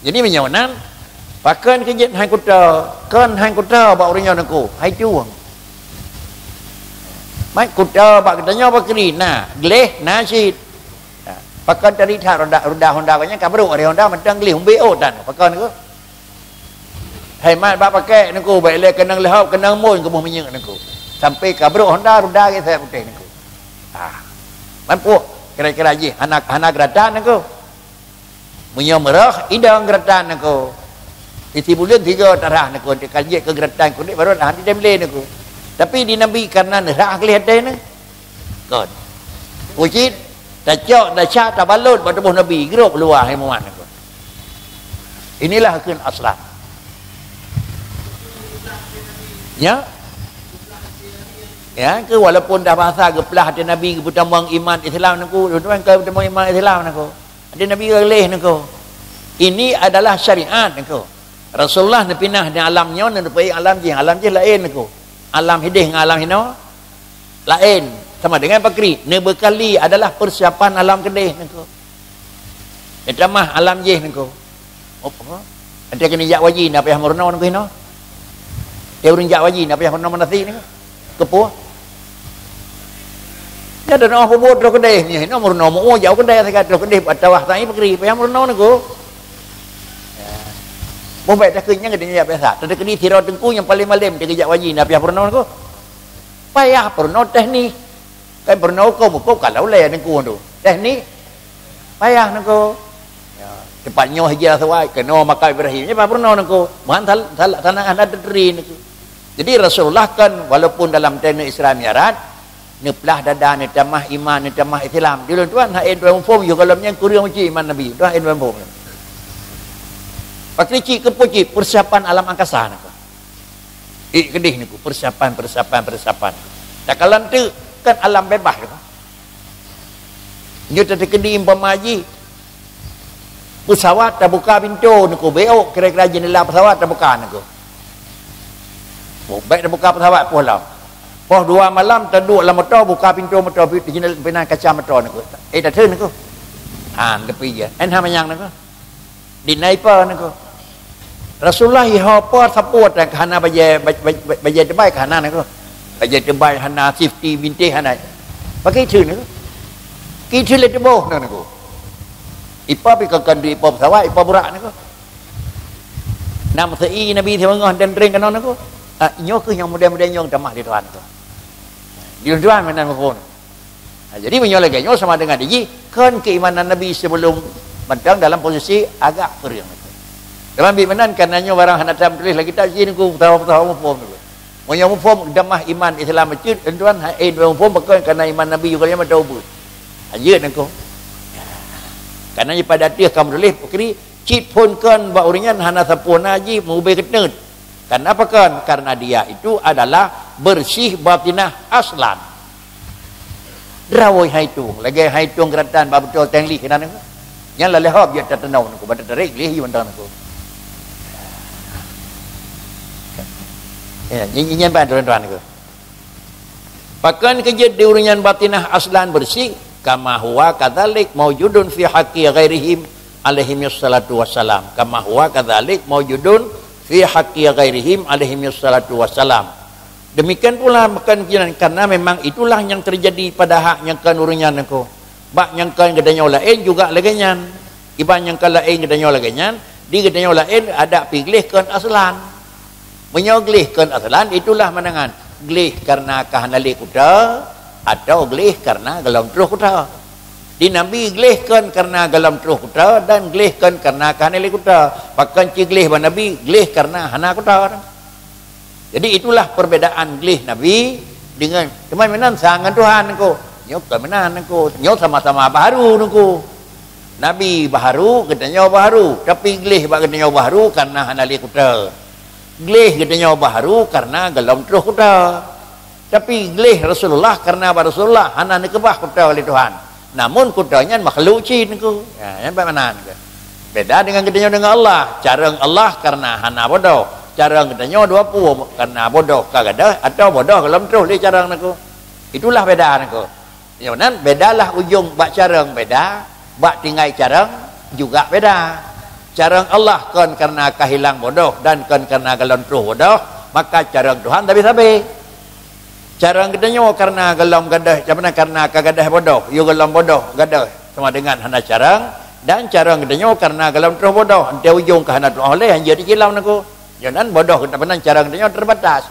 Jadi meunyoe nan, pakon keu jeuet hai kuta, kon hai kuta bak ureuëng nyoe nako, hai tueng. Mai kuta bak geutanyoe bak kiri na, gleh na cit. Ha, pakon tadi that roda, roda honda nyan ka brok ari honda mantong gleh umbek ôk tan. Pakon nako? Hai mat bak pakek nako, bak ilée keunong leuhop, keunong mon geuboh minyeuk nako. Sampai ka brok honda, roda geusék putéh nako. Ah. Mampu kira-kira jih hana, hana geuratan nako. Meunyoe meurah, idong geuratan nako. Isi buleuen tiga tarah nako, teuka jeuet keu geuratan kulit baru dah hati dem lé nako. Tapi di Nabi karena neurah gleh até nyan. Kon. Ucit, tacok, taca, tabalot bak tuboh Nabi, grop luwa hai muat nako. Inilah kheun aslan. Ya? Ya, ke walaupun dah bahasa geuplah até Nabi geupeutamong iman Islam nako, tuan ka peutamong iman Islam nako. Até Nabi ka gleh nako. Ini adalah syariat nako. Rasulullah neupinah di alam nyoe, neupeuék alam jih. Alam jih laén niko. Alam hideh ngon alam hinoe laén. Sama dengan pakri. Neubeukali adalah persiapan alam keudeh niko. Neutamah alam jih niko. Oh, apa? Nanti kena jak waji, nak payah meurunoe niko hinoe. Dia ureuëng jak waji, nak payah meurunoe manasik niko. Keupeue? Nyan dan oh peubuet droe keudeh, nyan hinoe meurunoe meu jauh keudeh, sigat droe keudeh, bak tawah sa'i pakri, payah meurunoe niko. Ya. Boh baik takheun nyang geutanyoe jak biasa. Teukeudi sidroe teungku nyang paléng malém, dia geujak waji, na payah peurunoe niko. Payah peurunoe teknik. Kan peurunoe hukôm, hukôm kalau lé teungku tu. Teknik. Payah niko. Ya, teumpat nyoe hijrah suwai, keunoe makam Ibrahim. Nyan payah peurunoe niko. Bukan sal-, sal-, sana hana teuteri niko. Jadi Rasulullah kan walaupun dalam teknik Isra Mi'raj, neuplah dada, neutamah iman, neutamah Islam. Di lôn tuan, hak en tuan muphom, yôh gohlom nyan kureueng cit iman Nabi. Tuan, hak en tuan muphom. Pakri cit, keupeue cit, persiapan alam angkasa niko. Eh, keudeh niko, persiapan, persiapan, persiapan. Takalon teuk, kan alam bebas niko. Nyoe teukeudi umpama jih, pesawat tabuka pintoe niko, beok kira-kira jendela pesawat tabuka niko. Oh, baik tabuka pesawat poh lom. Poh dua malam taduek lam moto, buka pintoe moto, jendela, peunan kaca moto niko. Eh, tatheun niko. Ha, leupie je. En ha manyang niko. Di Naipa niko. Rasulullah iho po sapeue tan, hana bajée, baj-, baj-, baj-, bajée teubai ka hana niko. Bajée teubai hana, safety bintéh hana. Pakai itu niko. Kitu lé tuboh niko. Ipa pi kon duek ipa pesawat, ipa burak niko. Nam sei Nabi sibeungoh dan ring keunoe niko. Ah, nyoe keuh nyang muda-muda nyang tamah di Tuhan tu. Di Tuhan meunan muphom. Ha, jadi meunyoe lagée nyoe sama dengan jih, kon keimanan Nabi sebelum mantong dalam posisi agak kureueng. Dalam bit meunan, karena nyoe barang hana tam tuléh lagi tak jih niko, tahu-tahu muphom niko. Meunyoe muphom damah iman Islam bacut, tuan, ha, eh, muphom pakon karena iman Nabi juga yang tahu bu. Ha, jeuet niko. Karena pada tiah kamu tuléh pakri, cit phon kon bak ureuëng nyan hana sapeue na jih meubé keuteut. Karena apa kon? Karena dia itu adalah bersih batinah aslan. Drawoi hai tueng, lagée hai tueng geuratan bak beutôi teng lih keunan niko. Nyan lalée hop jeuet tateunoe niko, bak tatarek gleh yue mantong niko. Ya, nyan, nyan ban tuan-tuan niko. Pakon keujeuet di ureuëng nyan batinah aslan bersih, kama huwa kadzalik maujudun fi haqqi ghairihim alaihimus salatu wassalam. Kama huwa kadzalik maujudun fi haqqi ghairihim alaihimus salatu wassalam. Demikian pula bukan kinan, karena memang itulah yang terjadi pada hak nyang kon ureuëng nyan niko. Bak nyang kon geutanyoe laén juga lagée nyan. Iban nyang kon laén geutanyoe lagée nyan, di geutanyoe laén adak pi gleh kon aslan. Meunyoe gleh kon aslan, itulah manangan. Gleh karena ka hana lé kuta, atau gleh karena gohlom troh kuta. Di Nabi gleh kon karena gohlom troh kuta dan gleh kon karena ka hana lé kuta. Pakon ci gleh bak Nabi, gleh karena hana kuta. Jadi itulah perbedaan gleh Nabi dengan, teuma meunan sa ngon Tuhan niko. Nyoe kon meunan niko. Nyoe sama-sama baharu niko. Nabi baharu, geutanyoe baharu. Tapi gleh bak geutanyoe baharu karena hana lé kuta. Gleh geutanyoe baharu karena gohlom troh kuta. Tapi gleh Rasulullah karena bak Rasulullah hana neukeubah kuta lé Tuhan. Namun kuta nyan makhluk cit niko. Ya, nyan bak meunan niko. Beda dengan geutanyoe dengan Allah. Carong Allah karena hana bodoh. Carong geutanyoe dua pue karena bodoh ka gadôh atau bodoh gohlom troh lé carong niko. Itulah beda niko. Nyoe nan bedalah ujong bak carong beda, bak tinggai carong juga beda. Carong Allah kon karena ka hilang bodoh dan kon karena gohlom troh bodoh, maka carong Tuhan sabe-sabe. Carong geutanyoe karena gohlom gadôh, macam mana karena ka gadôh bodoh, yôh gohlom bodoh gadôh sama dengan hana carong, dan carong geutanyoe karena gohlom troh bodoh, enteuk ujong ka hana tu'oh lé, hanjeuet jilam niko. Nyoe nan bodoh geutanyoe, carong geutanyoe terbatas.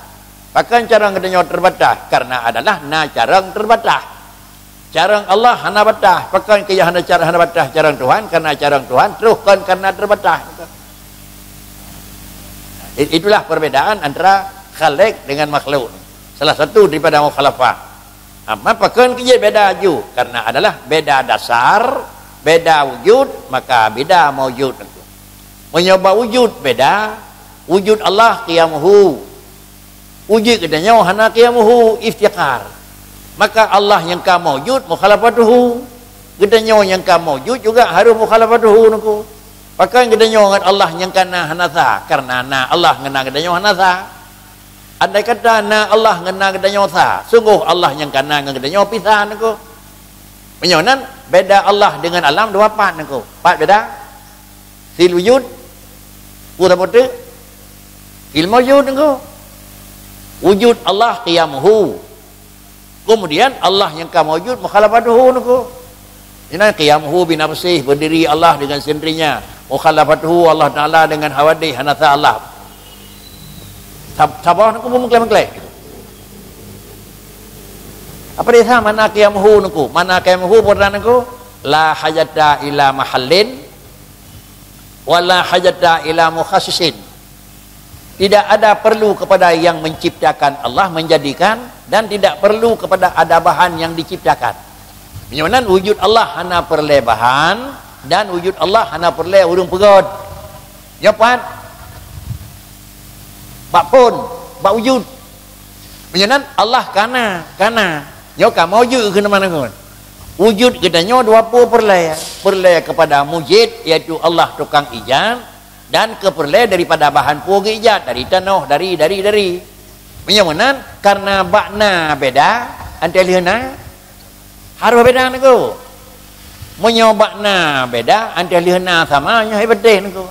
Pakon carong geutanyoe terbatas? Karena adalah na carong terbatas. Carong Allah hana batas. Pakon keu hana carong, hana batas carong Tuhan? Karena carong Tuhan troh kon karena terbatas. I-, itulah perbedaan antara khalik dengan makhluk. Salah satu daripada mukhalafah. Amma pakon keu jeuet beda ju? Karena adalah beda dasar, beda wujud, maka beda maujud. Meunyoe bak wujud beda, wujud Allah qiyamuhu. Wujud geutanyoe hana qiyamuhu, iftiqar. Maka Allah nyang ka maujud mukhalafatuhu. Geutanyoe nyang ka maujud juga harus mukhalafatuhu niko. Pakon geutanyoe ngon Allah nyang ka na hana sa? Kareuna na Allah ngon na geutanyoe hana sa. Andai kata na Allah ngon na geutanyoe sa, sunggoh Allah nyang ka na ngon geutanyoe pih sa nangko. Meunyoe nan, beda Allah dengan alam dua pat nangko. Pat beda? Fil wujud, peue saboh teuk? Fil maujud nangko. Wujud Allah qiyamuhu. Kemudian Allah nyang ka maujud mukhalafatuhu nangko. Inan qiyamuhu binafsih, berdiri Allah dengan sendirinya. Mukhalafatuhu Allah Taala dengan hawadih, hana sa Allah. Sab-, saboh nangko meuklé-meuklé. Apa desa mana qiyamuhu nangko? Mana qiyamuhu bodan nangko? La hajata ila mahallin, wa la hajata ila mukhassisin. Tidak ada perlu kepada yang menciptakan Allah, menjadikan, dan tidak perlu kepada ada bahan yang diciptakan. Meunyoe nan wujud Allah hana peureulée bahan, dan wujud Allah hana peureulée ureuëng peugöt. Nyoe pat? Bak phon, bak wujud. Meunyoe nan Allah ka na, ka na. Nyoe ka maujud keu teuma ngon. Wujud geutanyoe dua peue peureulée. Peureulée kepada mujid, yaitu Allah tukang ijad, dan keu peureulée daripada bahan peue geuijad, dari tanoh, dari, dari, dari. Meunyoe meunan, kareuna bak na beda, 'an teuh lheueh na, harôh beda nangko. Meunyoe bak na beda, 'an teuh lheueh na sama, nyoe hai beudeh nangko.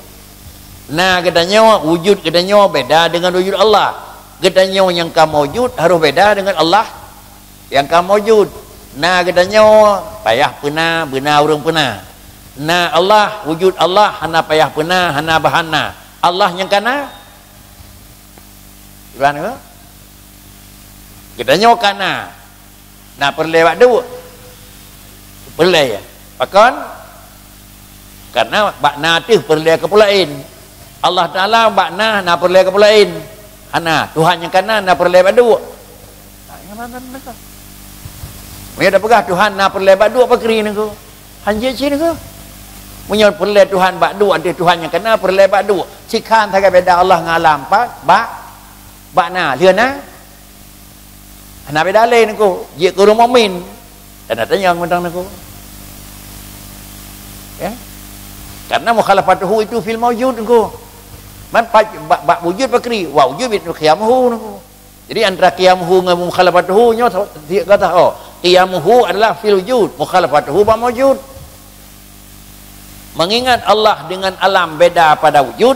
Na geutanyoe, wujud geutanyoe beda dengan wujud Allah. Geutanyoe nyang ka maujud harôh beda dengan Allah nyang ka maujud. Na geutanyoe payah peuna, beuna ureuëng peuna. Na Allah, wujud Allah hana payah peuna, hana bahan na. Allah nyang ka na? Iban ke? Geutanyoe ka na. Na peureulée bak duek? Peureulée, ya. Pakon? Karena bak na teuh peureulée keu peue laén. Allah Taala bak na, na peureulée keu peue laén? Hana. Tuhan nyang ka na, na peureulée bak duek? Meunyoe tapeugah Tuhan na peureulée bak duek, pakri nangko? Hanjeuet cit nangko. Meunyoe peureulée Tuhan bak duek, 'an teuh Tuhan nyang ka na peureulée bak duek. Sikhan sagai beda Allah ngon alam pat, bak, bak na, lheueh na. Hana beda lé nangko, jeuet keu ureuëng mukmin. Dan tanyong mantong nangko. Ya. Karena mukhalafatuhu itu fil maujud nangko. Man pat bak, bak wujud pakri, wa wujud bi qiyamuhu nangko. Jadi antara qiyamuhu ngon mukhalafatuhu nyoe sa-, tiek gata ho. Qiyamuhu adalah fil wujud, mukhalafatuhu bak maujud. Mengingat Allah dengan alam beda pada wujud,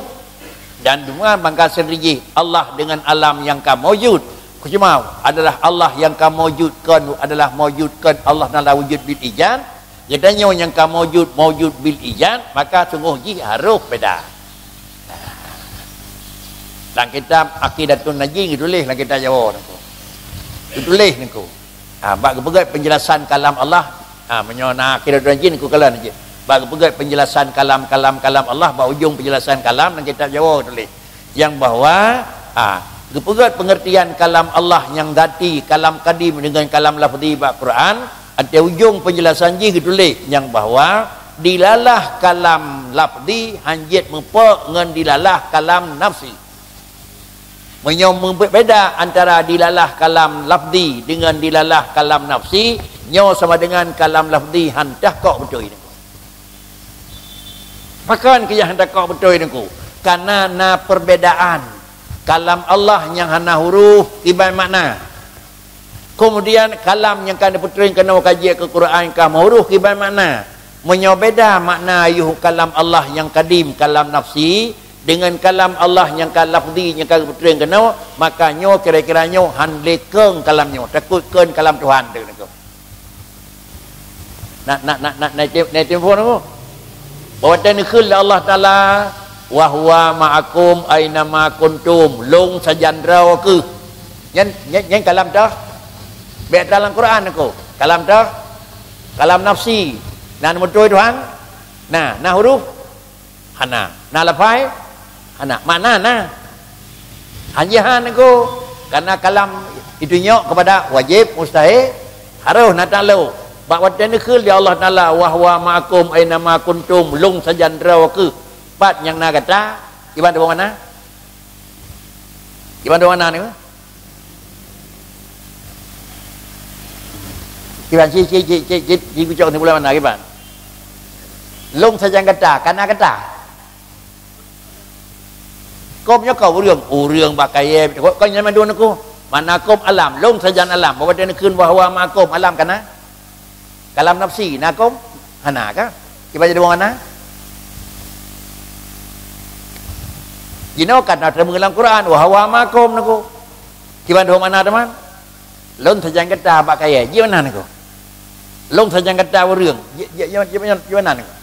dan dua bangka sendiri jih Allah dengan alam nyang ka maujud. Cuma adalah Allah nyang ka maujud kon adalah maujud kon Allah Taala wujud bil ijad. Geutanyoe nyang ka maujud, maujud bil ijad, maka sunggoh jih harôh beda. Lam kitab Aqidatun Najin geutuléh lam kitab Jawoe nangko. Geutuléh nangko. Ha, bak geupeugét penjelasan kalam Allah, ha, meunyoe na Aqidatun Najin nangko kalon jih. Bak geupeugét penjelasan kalam, kalam, kalam Allah, bak ujong penjelasan kalam lam kitab Jawoe geutuléh. Nyang bahwa, ha, geupeugét pengertian kalam Allah nyang zati, kalam kadim dengan kalam lafzi bak Quran, ateueh ujong penjelasan jih geutuléh nyang bahwa dilalah kalam lafzi hanjeuet meupok ngon dilalah kalam nafsi. Meunyoe meubeda antara dilalah kalam lafzi dengan dilalah kalam nafsi, nyoe sama dengan kalam lafzi han teuh kok beutôi. Pakon keu nyang hana kok beutôi nangko? Karena na perbedaan. Kalam Allah nyang hana huruf kiban makna. Kemudian kalam nyang ka neupeutrön keunoe ka jeuet keu Quran ka meuhuruf kiban makna. Meunyoe beda makna ayuh kalam Allah nyang kadim, kalam nafsi, dengan kalam Allah nyang ka lafzi nyang ka geupeutrön keunoe, maka nyoe kira-kira nyoe han lé kong kalam nyoe, takot kon kalam Tuhan teuh nangko. Nak, nak, nak, nak, nak, nak, nak, nak, nak, Bahwa teuneukheun lé Allah Taala, "Wa huwa ma'akum aina ma kuntum," lôn sajan droe kheueh. Nyan, nyan, nyan kalam teuh. Bèk atra lam Quran aku. Kalam teuh. Kalam nafsi. Na meutuai Tuhan? Na, na huruf? Hana. Na lafai? Hana. Makna na. Hanya han aku. Karena kalam itu nyok kepada wajib, mustahil, harus na takluk. Bak watèe neukheun lé Allah Taala, "Wa huwa ma'akum aina ma kuntum," lôn sajan droe kheueh. Pat nyang na gata? Iban dua mana? Iban dua mana ni? Iban ci, ci, ci, ci, ci, ci, kucok ni bulan mana, iban? Lôn sajan gata, kana gata. Kôm nyoe ka ureuëng, ureuëng bak kayée, kon nyan mandum nyoe. Makna kôm alam, lôn sajan alam. Bahwa dia neukheun bahwa makna kôm alam kana? Kalam nafsi, na kôm? Hana ka? Kiban jadi makna? Jinoe ka na teuma lam Quran, wa huwa ma'akum nyoe. Kiban dua makna teuma? Lôn sajan gata bak kayée, jih meunan nyoe. Lôn sajan gata ureuëng, jih, jih, jih, jih, jih meunan nyoe.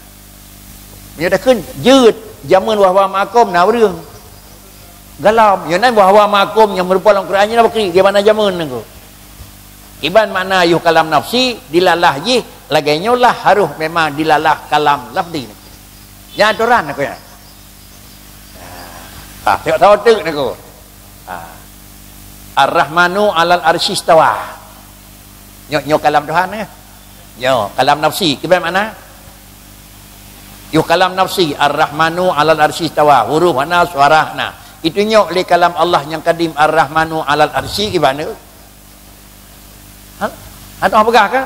Meunyoe takheun jeuet, jameun wa huwa ma'akum na ureuëng. Galom, nyoe nan wa huwa ma'akum nyang meurupa lam Quran nyoe na bakri, di mana jameun nyoe. Kiban makna yuh kalam nafsi, dilalah jih, lagée nyoe lah harôh memang dilalah kalam lafzi. Nyan atoran nyoe. Ah, tengok tahu teuk nyoe. Ah. Ar-Rahmanu 'alal 'arsy istawa. Nyoe, nyoe kalam Tuhan, eh. Nyoe kalam nafsi, kiban makna? Yuh kalam nafsi, Ar-Rahmanu 'alal 'arsy istawa. Huruf hana, suara hana. Itu nyoe lé kalam Allah nyang kadim, Ar-Rahmanu 'alal 'arsy, kiban tu? Ha? Hana peugah kan?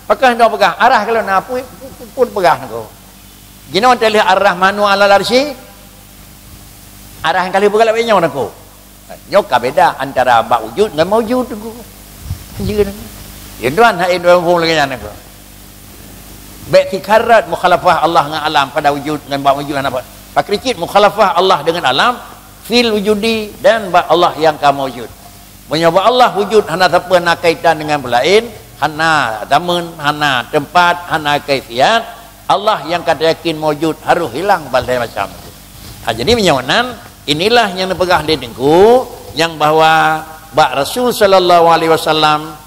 Pakon hana peugah? Arah kalau na pun, pun peugah nyoe. Jinoe teuh Ar-Rahmanu 'alal 'arsy. Arah nyang ka lheueh peugah lagée nyoe nyoe. Nyoe ka beda antara bak wujud ngon maujud nyoe. Jeuet. Ya tuan, hai dua muphom lagée nyan nyoe. Bek tikarat mukhalafah Allah ngon alam pada wujud ngon bak wujud hana apa. Pakri cit mukhalafah Allah dengan alam fil wujudi dan bak Allah yang ka maujud. Meunyoe bak Allah wujud hana sapeue na kaitan dengan peulaén, hana zaman, hana teumpat, hana kaifiat, Allah nyang ka tayakin maujud harôh hilang ban lhée macam. Ha, jadi meunyoe nan, inilah nyang neupeugah lé Teungku, nyang bahwa bak Rasul sallallahu alaihi wasallam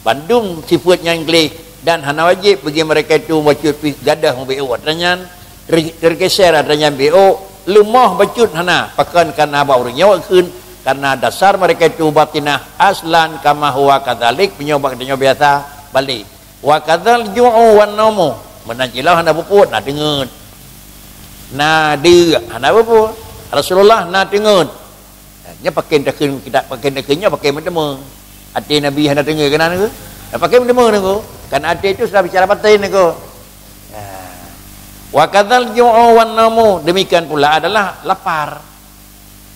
bandum sifeuet nyang gleh dan hana wajéb bagi mereka itu bacut pih gadoh meubiôk atra nyan, ter-, tergeser atra nyan biôk, leumoh bacut hana, pakon kana bak ureuëng nyoe kheun, karena dasar mereka itu batinah aslan kama huwa kadzalik, meunyoe bak geutanyoe biasa balik. Wa kadzal ju'u wan naumu, meunan cit lah hana peupuet, na teungeut. Na deuk, hana peupuet. Rasulullah na teungeut. Nyoe pakon takheun kita, pakon takheun nyoe pakon meuteumé. Até Nabi hana teungeut keunan nyoe. Pakon meuteumé nyoe. Kan até itu sudah bicara batin nyoe. Nah. Wa kadzal ju'u wan naumu, demikian pula adalah lapar.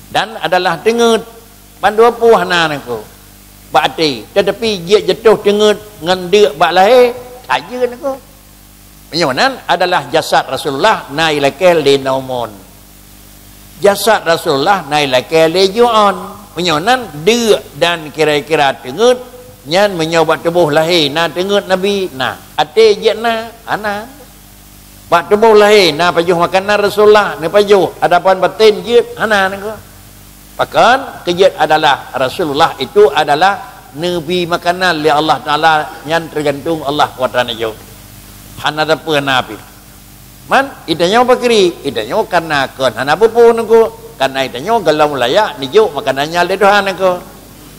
Dan adalah teungeut, bandua puih na nangko bak até, tetapi jeuet jatuh teungeut ngon deuk bak lahé, ka jeuet nangko. Meunyoe nan adalah jasad Rasulullah na ilakée lé naumon. Jasad Rasulullah na ilakée lé ju'on. Meunyoe nan deuk dan kira-kira teungeut, nyan meunyoe bak tuboh lahé na teungeut Nabi, na até jeuet na, hana. Bak tuboh lahé na pajoh makanan Rasulullah, neupajoh, adapun batin jeuet hana nangko. Pakon keujeuet adalah Rasulullah itu adalah neubi makanan lé Allah Taala, nyan teugantung Allah kuasa neujok. Hana sapeue na pih. Man, itanyoe pakri, itanyoe karena kon hana peupuih nangko, karena itanyoe golom layak neujok makanan nyan lé Tuhan nangko.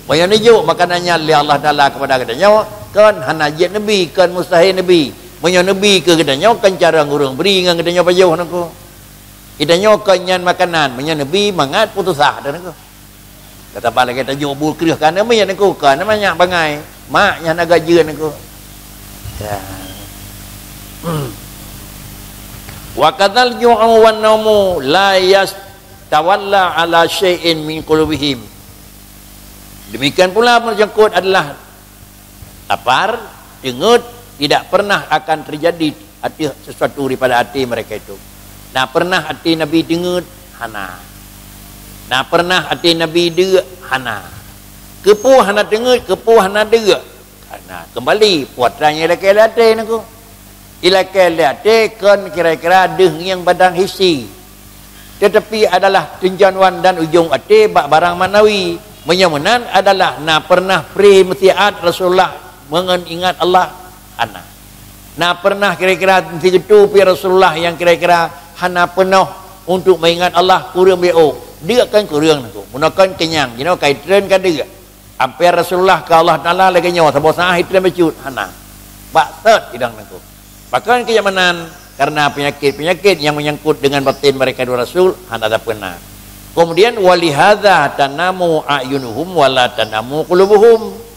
Meunyoe neujok makanan nyan lé Allah Taala kepada geutanyoe, kon hana jeuet neubi, kon mustahil neubi. Meunyoe neubi keu geutanyoe, kon carông ureuëng bri ngon geutanyoe pajoh nangko. Geutanyoe kon nyan makanan, meunyoe neubi mangat putusah dah nangko. Kata bak lagée tajok bu kreueh kana miet nangko, kana manyak bangai. Mak nyan agak jeuet nangko. Ya. Wa kadzal ju'u wan naumu la yastawalla ala syai'in min qulubihim. Demikian pula menyangkut adalah lapar, teungeut tidak pernah akan terjadi ateueh sesuatu daripada até mereka itu. Na pernah até Nabi teungeut? Hana. Na pernah até Nabi deuk? Hana. Keupeue hana teungeut, keupeue hana deuk? Karena kembali puatra nyang ilakée lé até nangko. Ilakée lé até kon kira-kira deuh ngieng badan hissi. Tetapi adalah tunjuan dan ujong até bak barang maknawi. Meunyoe meunan adalah na pernah pri meusiat Rasulullah meungon ingat Allah? Hana. Na pernah kira-kira sigeutu pi Rasulullah nyang kira-kira hana peunoh untuk meuingat Allah kureueng biôh? Deuk kan kureueng nangko. Meunokon kenyang, jinoe kai treun ka deuk. Amper Rasulullah keu Allah Taala lagée nyoe, saboh saát hitrém bacut, hana. Bak sot idang nangko. Pakon keu nyang meunan, karena penyakit-penyakit yang menyangkut dengan batin mereka dua rasul, hana sapeue na. Kemudian, "Walihadza tanamu a'yunuhum wa la tanamu qulubuhum."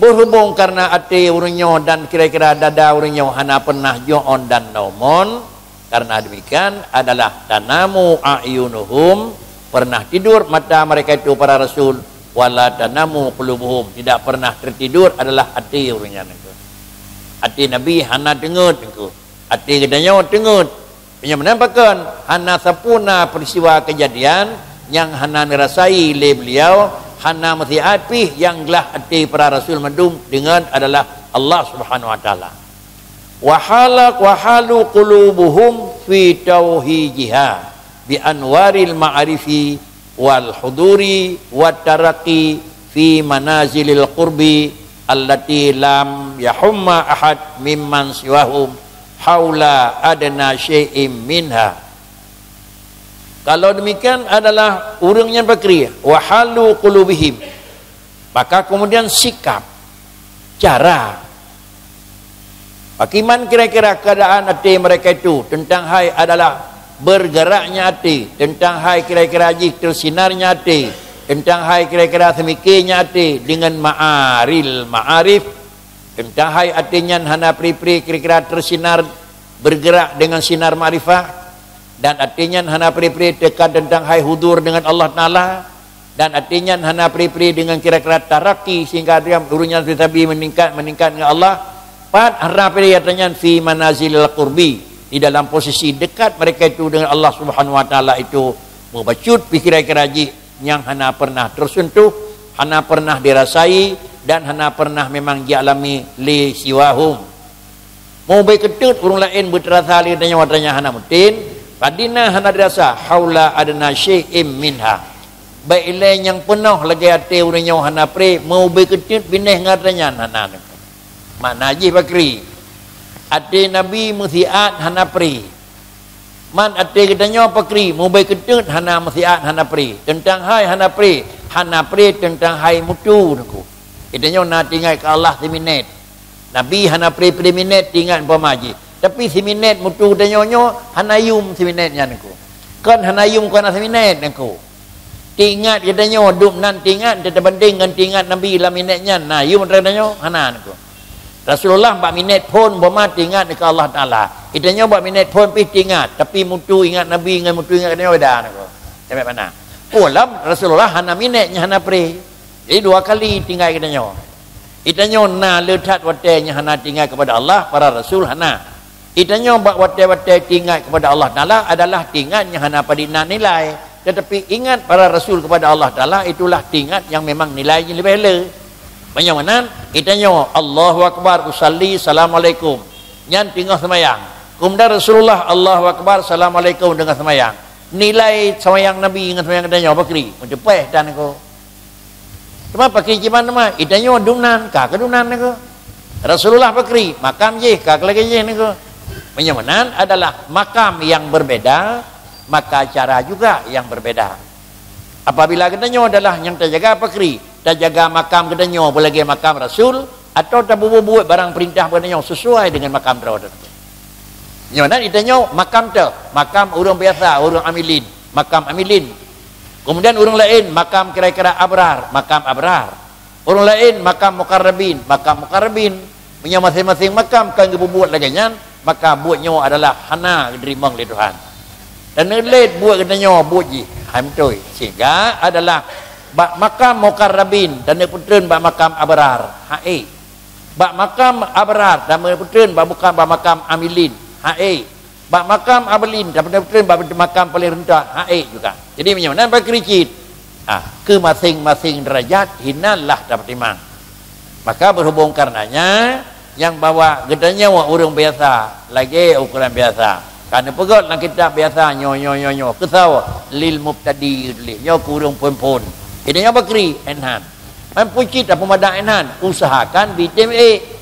Berhubung karena até ureuëng nyoe dan kira-kira dada ureuëng nyoe hana pernah ju'on dan naumon, karena demikian adalah tanamu a'yunuhum, Pernah tidur mata mereka itu, para rasul, wala tanamu qulubuhum, tidak pernah tertidur adalah até ureuëng nyan. Até Nabi hana teungeut, até geutanyoe teungeut. Meunyoe meunan pakon, hana sapeue na peristiwa kejadian nyang hana neurasai lé beliau, hana meusiat pih nyang glah até para rasul mandum, deungon adalah Allah Subhanahu wa Taala. Wa hala-, wa halu qulubuhum fi tauhijiha bi anwaril ma'arifi wal huduri wat taraqi fi manazilil qurbi allati lam yahumma ahad mimman siwahum haula adna syai'im minha. Kalau demikian adalah ureuëng nyan pakri, wa halu qulubihim. Maka kemudian sikap, cara, bagaimana kira-kira keadaan até mereka itu tentang hai adalah bergeraknya até, tentang hai kira-kira jih tersinarnya até, tentang hai kira-kira semikirnya até dengan ma'aril ma'arif, tentang hai até nyan hana pri-pri kira-kira tersinar bergerak dengan sinar makrifah, dan até nyan hana pri-pri teuka tentang hai hudur dengan Allah Taala, dan até nyan hana pri-pri dengan kira-kira taraki sehingga dia ureuëng nyan sabe-sabe meningkat, meningkat dengan Allah. Pat hana pri até nyan fi manazilil qurbi, di dalam posisi dekat mereka itu dengan Allah Subhanahu wa Taala itu, mubacut pi kira-kira jih nyang hana pernah tersentuh, hana pernah dirasai, dan hana pernah memang jialami lé siwahum. Mubé keuteuet ureuëng laén beuteurasa lé tanyoe, tanyoe hana meutin, padina hana dirasa haula adna syai'im minha. Baik ilée nyang peunoh lagée até ureuëng nyoe hana pré, mubé keuteuet binéh ngon tanyan hana. Makna jih pakri, até Nabi meusiat hana pré. Man até geutanyoe pakri, mubé keuteuet hana meusiat hana pré. Teuntang hai hana pré, hana pré teuntang hai mutu nungku. Geutanyoe na tingat keu Allah siminét. Nabi hana pré-pré minét tingat umpama jih. Tapi siminét mutu geutanyoe nyoe hana yum siminét nyan nungku. Kon hana yum kon hana siminét nungku. Tingat geutanyoe dum nan tingat teutabandeng ngon tingat Nabi lam minét nyan. Na yum geutanyoe hana nungku. Rasulullah bak minét phon umpama tingat keu Allah Taala. Geutanyoe bak minét phon pih tingat, tapi mutu ingat Nabi ngon mutu ingat geutanyoe beda nungku. Sampai mana? Ulam Rasulullah hana minét nyan hana pré. Jadi dua kali tingat geutanyoe. Geutanyoe na le that watée nyang hana tingat kepada Allah, para rasul hana. Geutanyoe bak watée-watée tingat kepada Allah Taala adalah tingat nyang hana padit na nilai, tetapi ingat para rasul kepada Allah Taala itulah tingat nyang memang nilai jih leubeh le. Meunyoe meunan, geutanyoe Allahu Akbar usalli assalamualaikum, nyan teungoh seumayang. Keumudian Rasulullah Allahu Akbar assalamualaikum teungoh seumayang. Nilai seumayang Nabi ngon seumayang geutanyoe pakri, meuteupeh tan ko. Teuma pakri jiban teuma, geutanyoe dumnan, ka keu dumnan niko. Rasulullah pakri, makam jih ka keu lagée jih niko. Meunyoe meunan adalah makam yang berbeda, maka cara juga yang berbeda. Apabila geutanyoe adalah nyang tajaga pakri, tajaga makam geutanyoe beulagée makam Rasul, atau tabubuet barang peurintah geutanyoe sesuai dengan makam droe teuh. Nyoe nan geutanyoe makam teuh, makam ureuëng biasa, ureuëng amilin, makam amilin. Kemudian ureuëng laén makam kira-kira abrar, makam abrar. Ureuëng laén makam mukarrabin, makam mukarrabin. Meunyoe maséng-maséng makam ka geububuet lagée nyan, maka buet nyoe adalah hana geuteurimong lé Tuhan. Dan lét buet geutanyoe buet jih, hai beutôi. Sehingga adalah bak makam mukarrabin, dan neupeutrön bak makam abrar, hai. Bak makam abrar, dan neupeutrön bak bukan bak makam amilin, hai. Bak makam abalin, dan peutreun bak makam paléng reuntoh, hai juga. Jadi meunyoe nan bak keureujit, ah, keu maséng-maséng deurajat hinanlah tapeutimang. Maka berhubung karenanya, nyang bahwa geutanyoe ureuëng biasa, lagée ukuran biasa. Ka neupeugét lam kitab biasa nyoe, nyoe, nyoe, nyoe. Keusoe lil mubtadi tuléh, nyoe keu ureuëng phon-phon. Jadi nyoe bakri enhan. Man pucit apa madak enhan, usahakan bitem ék.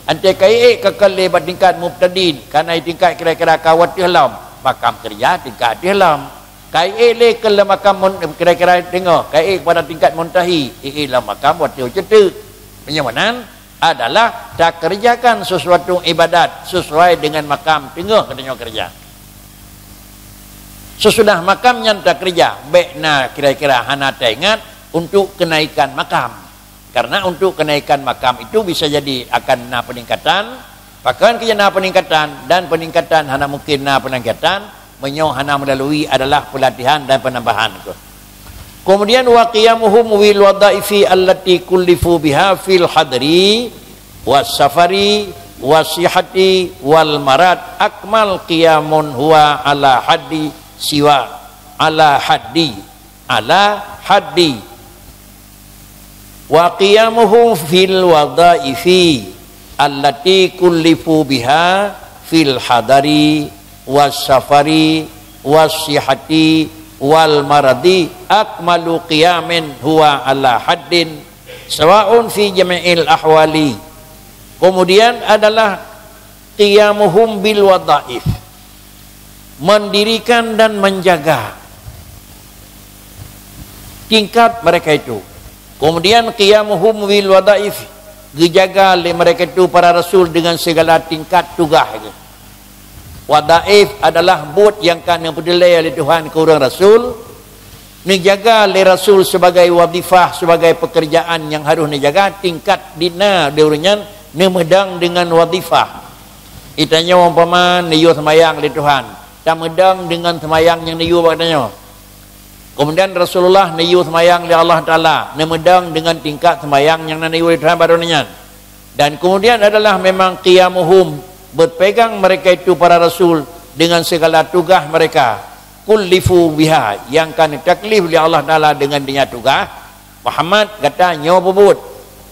Anté ka ék ka keu lé bak tingkat mubtadin, kana tingkat kira-kira ka watée lom, makam keureuja tingkat ateueh lom. Ka ék lé keu lé makam mun-, kira-kira teungoh, ka ék pada tingkat muntahi, ék lom makam watée ceuteuk. Meunyoe meunan adalah takeureujakan sesuatu ibadat sesuai dengan makam teungoh geutanyoe keureuja. Sesudah makam nyan takeureuja, bék na kira-kira hana taingat untuk kenaikan makam. Karena untuk kenaikan makam itu bisa jadi akan na peningkatan, pakon keu na peningkatan, dan peningkatan hana mungkin na peningkatan meunyoe hana melalui adalah pelatihan dan penambahan. Kemudian, wa qiyamuhum bil wadhaifi allati kullifu biha fil hadri was safari was sihhati wal marad akmal qiyamin huwa ala haddi siwa, ala haddi, ala haddi. Wa qiyamuhum fil wadhaifi allati kullifu biha fil hadari was safari was sihhati wal maradi akmalu qiyamin huwa ala haddin sawaun fi jami'il ahwali. Kemudian adalah qiyamuhum bil wadhaif, mendirikan dan menjaga tingkat mereka itu. Kemudian qiyamuhum bil wadhaif, geujaga lé mereka itu para rasul dengan segala tingkat tugas. Wadhaif adalah buet nyang ka neupeudeulee lé Tuhan keu ureuëng rasul, neujaga lé rasul sebagai wadhifah, sebagai pekerjaan nyang harôh neujaga, tingkat di na di ureuëng nyan neumeudang dengan wadhifah. Geutanyoe umpama neuyue seumayang lé Tuhan, tameudang dengan seumayang nyang neuyue bak geutanyoe. Kemudian Rasulullah neuyue seumayang lé Allah Taala, neumeudang dengan tingkat seumayang nyang na neuyue lé Tuhan bak droeneuh nyan. Dan kemudian adalah memang qiyamuhum, berpegang mereka itu para rasul dengan segala tugas mereka, kullifu biha, nyang ka neutaklif lé Allah Taala dengan dinya tugas. Muhammad, gata nyoe peubuet.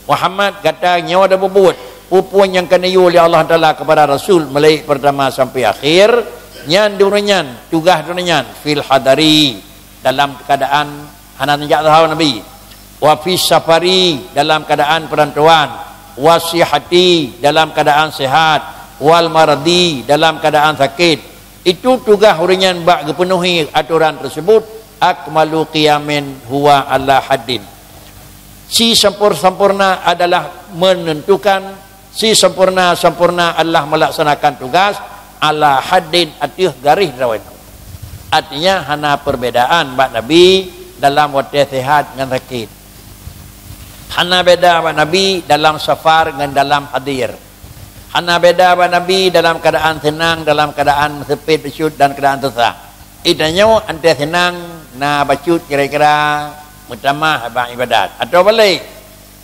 Muhammad, gata nyoe dah peubuet. Peue-peue nyang ka neuyue lé Allah Taala kepada rasul mulai pertama sampai akhir, nyan di ureuëng nyan, tugas droeneuh nyan, fil hadari, dalam keadaan hana neujak sahoe Nabi. Wa fis safari, dalam keadaan perantauan. Wa sihhati, dalam keadaan sehat. Wal maradi, dalam keadaan sakit. Itu tugas ureuëng nyan bak geupeunuhi atoran tersebut, akmalu qiyamin huwa ala haddin. Si sempur-, sempurna adalah menentukan, si sempurna-sempurna adalah melaksanakan tugas ala haddin, ateueh garéh droe. Artinya hana perbedaan bak Nabi dalam watée sehat ngon sakit. Hana beda bak Nabi dalam safar ngon dalam hadir. Hana beda bak Nabi dalam keadaan seunang, dalam keadaan seupet bacut dan keadaan susah. Geutanyoe anté seunang na bacut kira-kira meutamah bak ibadat. Atawa balek,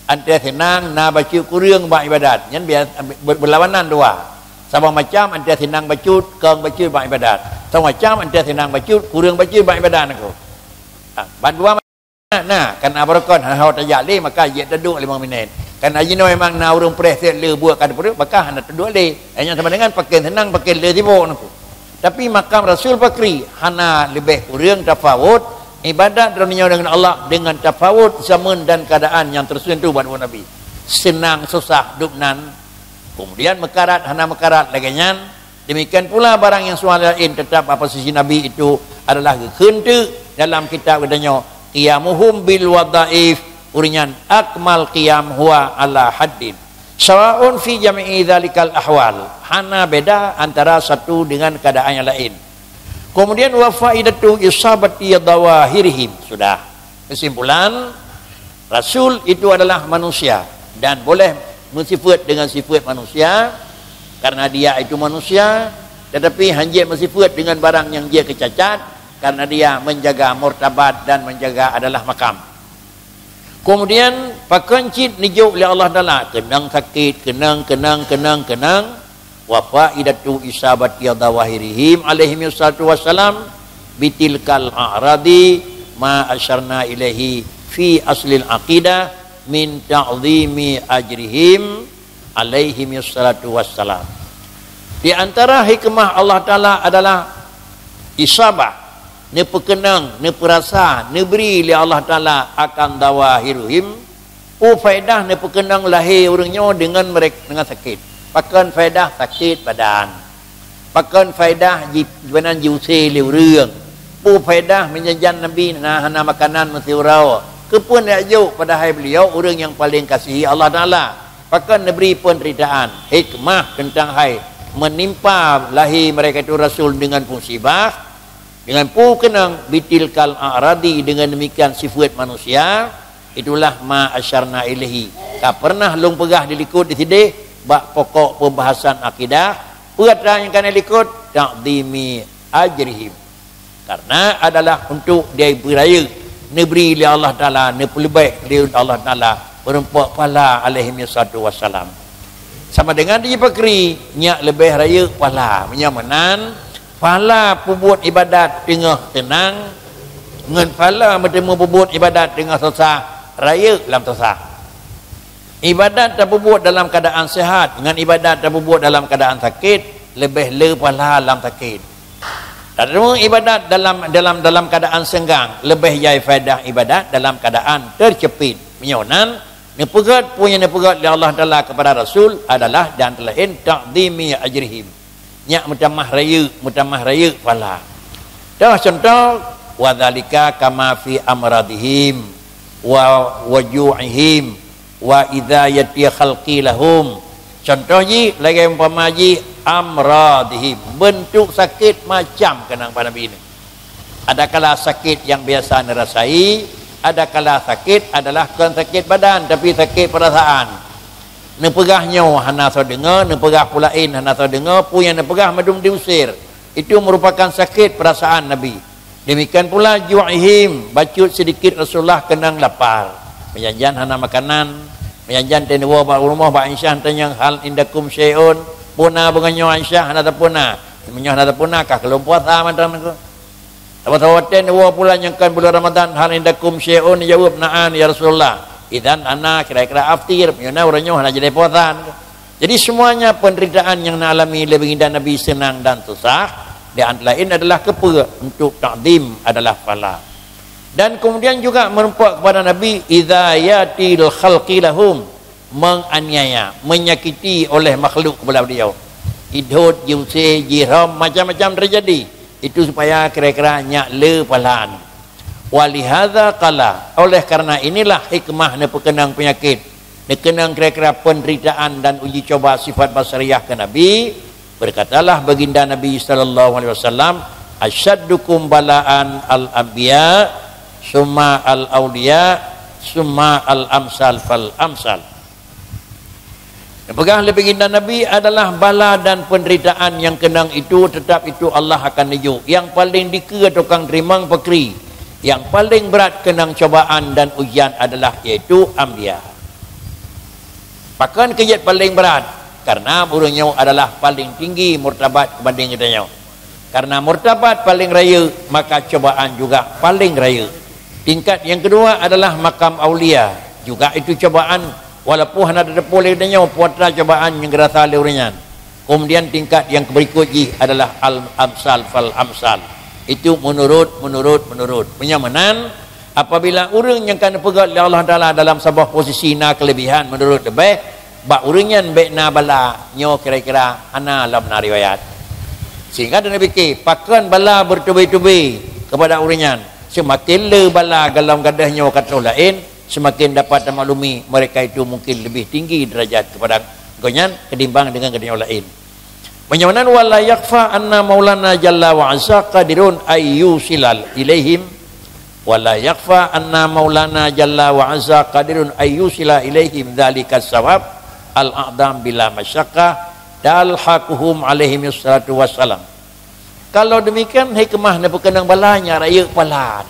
anté seunang na bacut kureueng bak ibadat. Nyan biasa ber-, berlawanan dua. Saboh macam anté seunang bacut, kong bacut bak ibadat. Saboh macam anté seunang bacut, kureueng bacut bak ibadat aku. Ha, ban dua na, kan abarokon hana tajak lé, maka jeuet taduek limong minét. Kan jinoe memang na ureuëng preh sét le buet ka teupeureuet, maka hana taduek lé. Nyan sama dengan pakén seunang, pakén le sibok nangku. Tapi makam Rasul pakri hana leubeh kureueng tafawut ibadat droeneuh dengan Allah dengan tafawut zaman dan keadaan nyang tertentu bak Nabi. Seunang susah dub nan, kemudian meukarat hana meukarat lagée nyan, demikian pula barang nyang sual laén tetap bak posisi Nabi itu adalah geukheun teuk dalam kitab geutanyoe, qiyamuhum bil wadhaif, ureuëng nyan akmal qiyam huwa ala haddin. Sawaun fi jami'i dzalikal ahwal, hana beda antara satu dengan keadaan yang lain. Kemudian wa faidatu isabati dhawahirihim, sudah. Kesimpulan, Rasul itu adalah manusia dan boleh meusifeuet dengan sifeuet manusia karena dia itu manusia, tetapi hana jeuet meusifeuet dengan barang nyang jeuet keu cacat karena dia menjaga martabat dan menjaga adalah makam. Kemudian pakon cit neujok lé Allah Taala, keunong sakét, keunong, keunong, keunong, keunong. Wa faidatu isabati dhawahirihim alaihi wassalatu wassalam bitilkal a'radi ma asyarna ilaihi fi aslil aqidah min ta'zimi ajrihim alaihi wassalatu wassalam. Di antara hikmah Allah Taala adalah isabah, neupeukeunong, neupeurasa, neubri lé Allah Taala akan dhawahirihim, peue faedah neupeukeunong lahé ureuëng nyoe deungon merek-, deungon sakét. Pakon faedah sakét badan? Pakon faedah ji-, badan jiusé lé ureuëng? Peue faedah meunyoe jan Nabi na hana makanan meusiuroe? Keupeue neujok padahai beliau ureuëng nyang paleng kasihi Allah Taala? Pakon neubri peunderitaan? Hikmah teuntang hai meunimpa lahé mereka itu rasul deungon musibah, deungon peue keunong bitilkal a'radi, deungon demikian sifeuet manusia, itulah ma asyarna ilaihi. Ka pernah lôn peugah di likot di sideh bak pokok pembahasan akidah, peue atra nyang ka na likot, ta'zimi ajrihim. Karena adalah untuk dia beri raya neubri lé Allah Taala, neupeuleubeh lé Allah Taala, meurumpok pahala alaihi wassalatu wassalam. Sama dengan di pakri, nyak leubeh rayeuk pahala. Meunyoe meunan, pahala peubuet ibadat teungoh teunang, ngon pahala meuteumé peubuet ibadat teungoh susah, rayeuk lam susah. Ibadat tapeubuet dalam keuadaan sihat ngon ibadat tapeubuet dalam keuadaan sakét, leubeh le pahala lam sakét. Tateumé ibadat dalam, dalam, dalam keuadaan seunggang, leubeh jai faedah ibadat dalam keuadaan teuceupit. Meunyoe nan, neupeugét peue nyang neupeugét lé Allah Taala keupada Rasul adalah dan laén ta'zimi ajrihim. Nyak meutamah rayeuk, meutamah rayeuk pahala. Toh contoh, wa dzalika kama fi amradihim wa wuju'ihim wa idzayati khalqi lahum. Contoh jih, lagée umpama jih amradihim, beuntuk sakét macam keunong bak Nabi nyoe. Adakala sakét nyang biasa neurasai, adakala sakét adalah kon sakét badan, tapi sakét peurasaan. Neupeugah nyoe hana soe deungoe, neupeugah peue laén hana soe deungoe, peue nyang neupeugah mandum diusir. Itu meurupakan sakét peurasaan Nabi. Demikian pula ju'ihim, bacut sidikit Rasulullah keunong lapar. Meujan-jan hana makanan, meujan-jan teuneubôh bak rumoh bak Aisyah tanyong, "Hal indakum syai'un?" Peue na beungoh nyoe Aisyah? Hana teupeu na. Meunyoe hana teupeu na, ka keu lôn puasa mantong nyoe. Saboh-saboh watée neuwoe pulang nyang kon buleuen Ramadhan, "Hal indakum syai'un?" Jaweueb, "Na'am ya Rasulullah." "Idzan ana kira-kira aftir." Meunyoe na uroe nyoe hana jadi puasa. Jadi semuanya penderitaan yang na alami lé baginda Nabi seunang dan susah, di antara laén adalah keupeue? Untuk takzim adalah pahala. Dan kemudian juga merumpok kepada Nabi, idza yatil khalqi lahum, menganiaya, menyakiti oleh makhluk kepada beliau. Idhot, jiusé, jihrom, macam-macam terjadi. Itu supaya kira-kira nyak le pahala. Walihadza qala, oleh karena inilah hikmah neupeukeunong peunyakit, neukeunong kira-kira penderitaan dan uji coba sifat basariah keu Nabi. Berkatalah baginda Nabi sallallahu alaihi wasallam, "Asyaddukum bala'an al-anbiya, summa al-auliya, summa al-amsal fal amsal." Neupeugah lé baginda Nabi adalah bala dan penderitaan nyang keunong itu, tetap itu Allah akan neujok. Nyang paléng dikeue tukang teurimong pakri, nyang paléng brat keunong cobaan dan ujian adalah, yaitu anbiya. Pakon keu jeuet paléng brat? Karena ureuëng nyoe adalah paléng tinggi martabat keubandéng geutanyoe. Karena martabat paléng rayeuk, maka cobaan juga paléng rayeuk. Tingkat nyang keudua adalah makam aulia, juga itu cobaan, walaupun hana tateupeue lé geutanyoe peue atra cobaan nyang geurasa lé ureuëng nyan. Kemudian tingkat nyang keubeurikot jih adalah al-amsal fal amsal. Itu meunurot, meunurot, meunurot. Meunyoe meunan, apabila ureuëng nyang ka neupeugét lé Allah Taala dalam saboh posisi na keuleubihan meunurot leubeh, bak ureuëng nyan bék na bala, nyoe kira-kira hana lom na riwayat. Sehingga taneupike, pakon bala beutube-tube keupada ureuëng nyan, seumaken le bala golom gadôh nyoe ka troh laén, seumaken dapat tamaklumi mereka itu mungken leubeh tinggi deurajat keupada gobnyan ketimbang deungon geutanyoe laén. Meunyoe meunan, wala yakhfa anna Maulana jalla wa azza qadirun ayyusila ilaihim, wala yakhfa anna Maulana jalla wa azza qadirun ayyusila ilaihim dzalika sawab al-a'dham bila masyaqqah talhaquhum alaihi wassalatu wassalam. Kalau demikian, hikmah neupeukeunong bala nyan rayeuk pahala.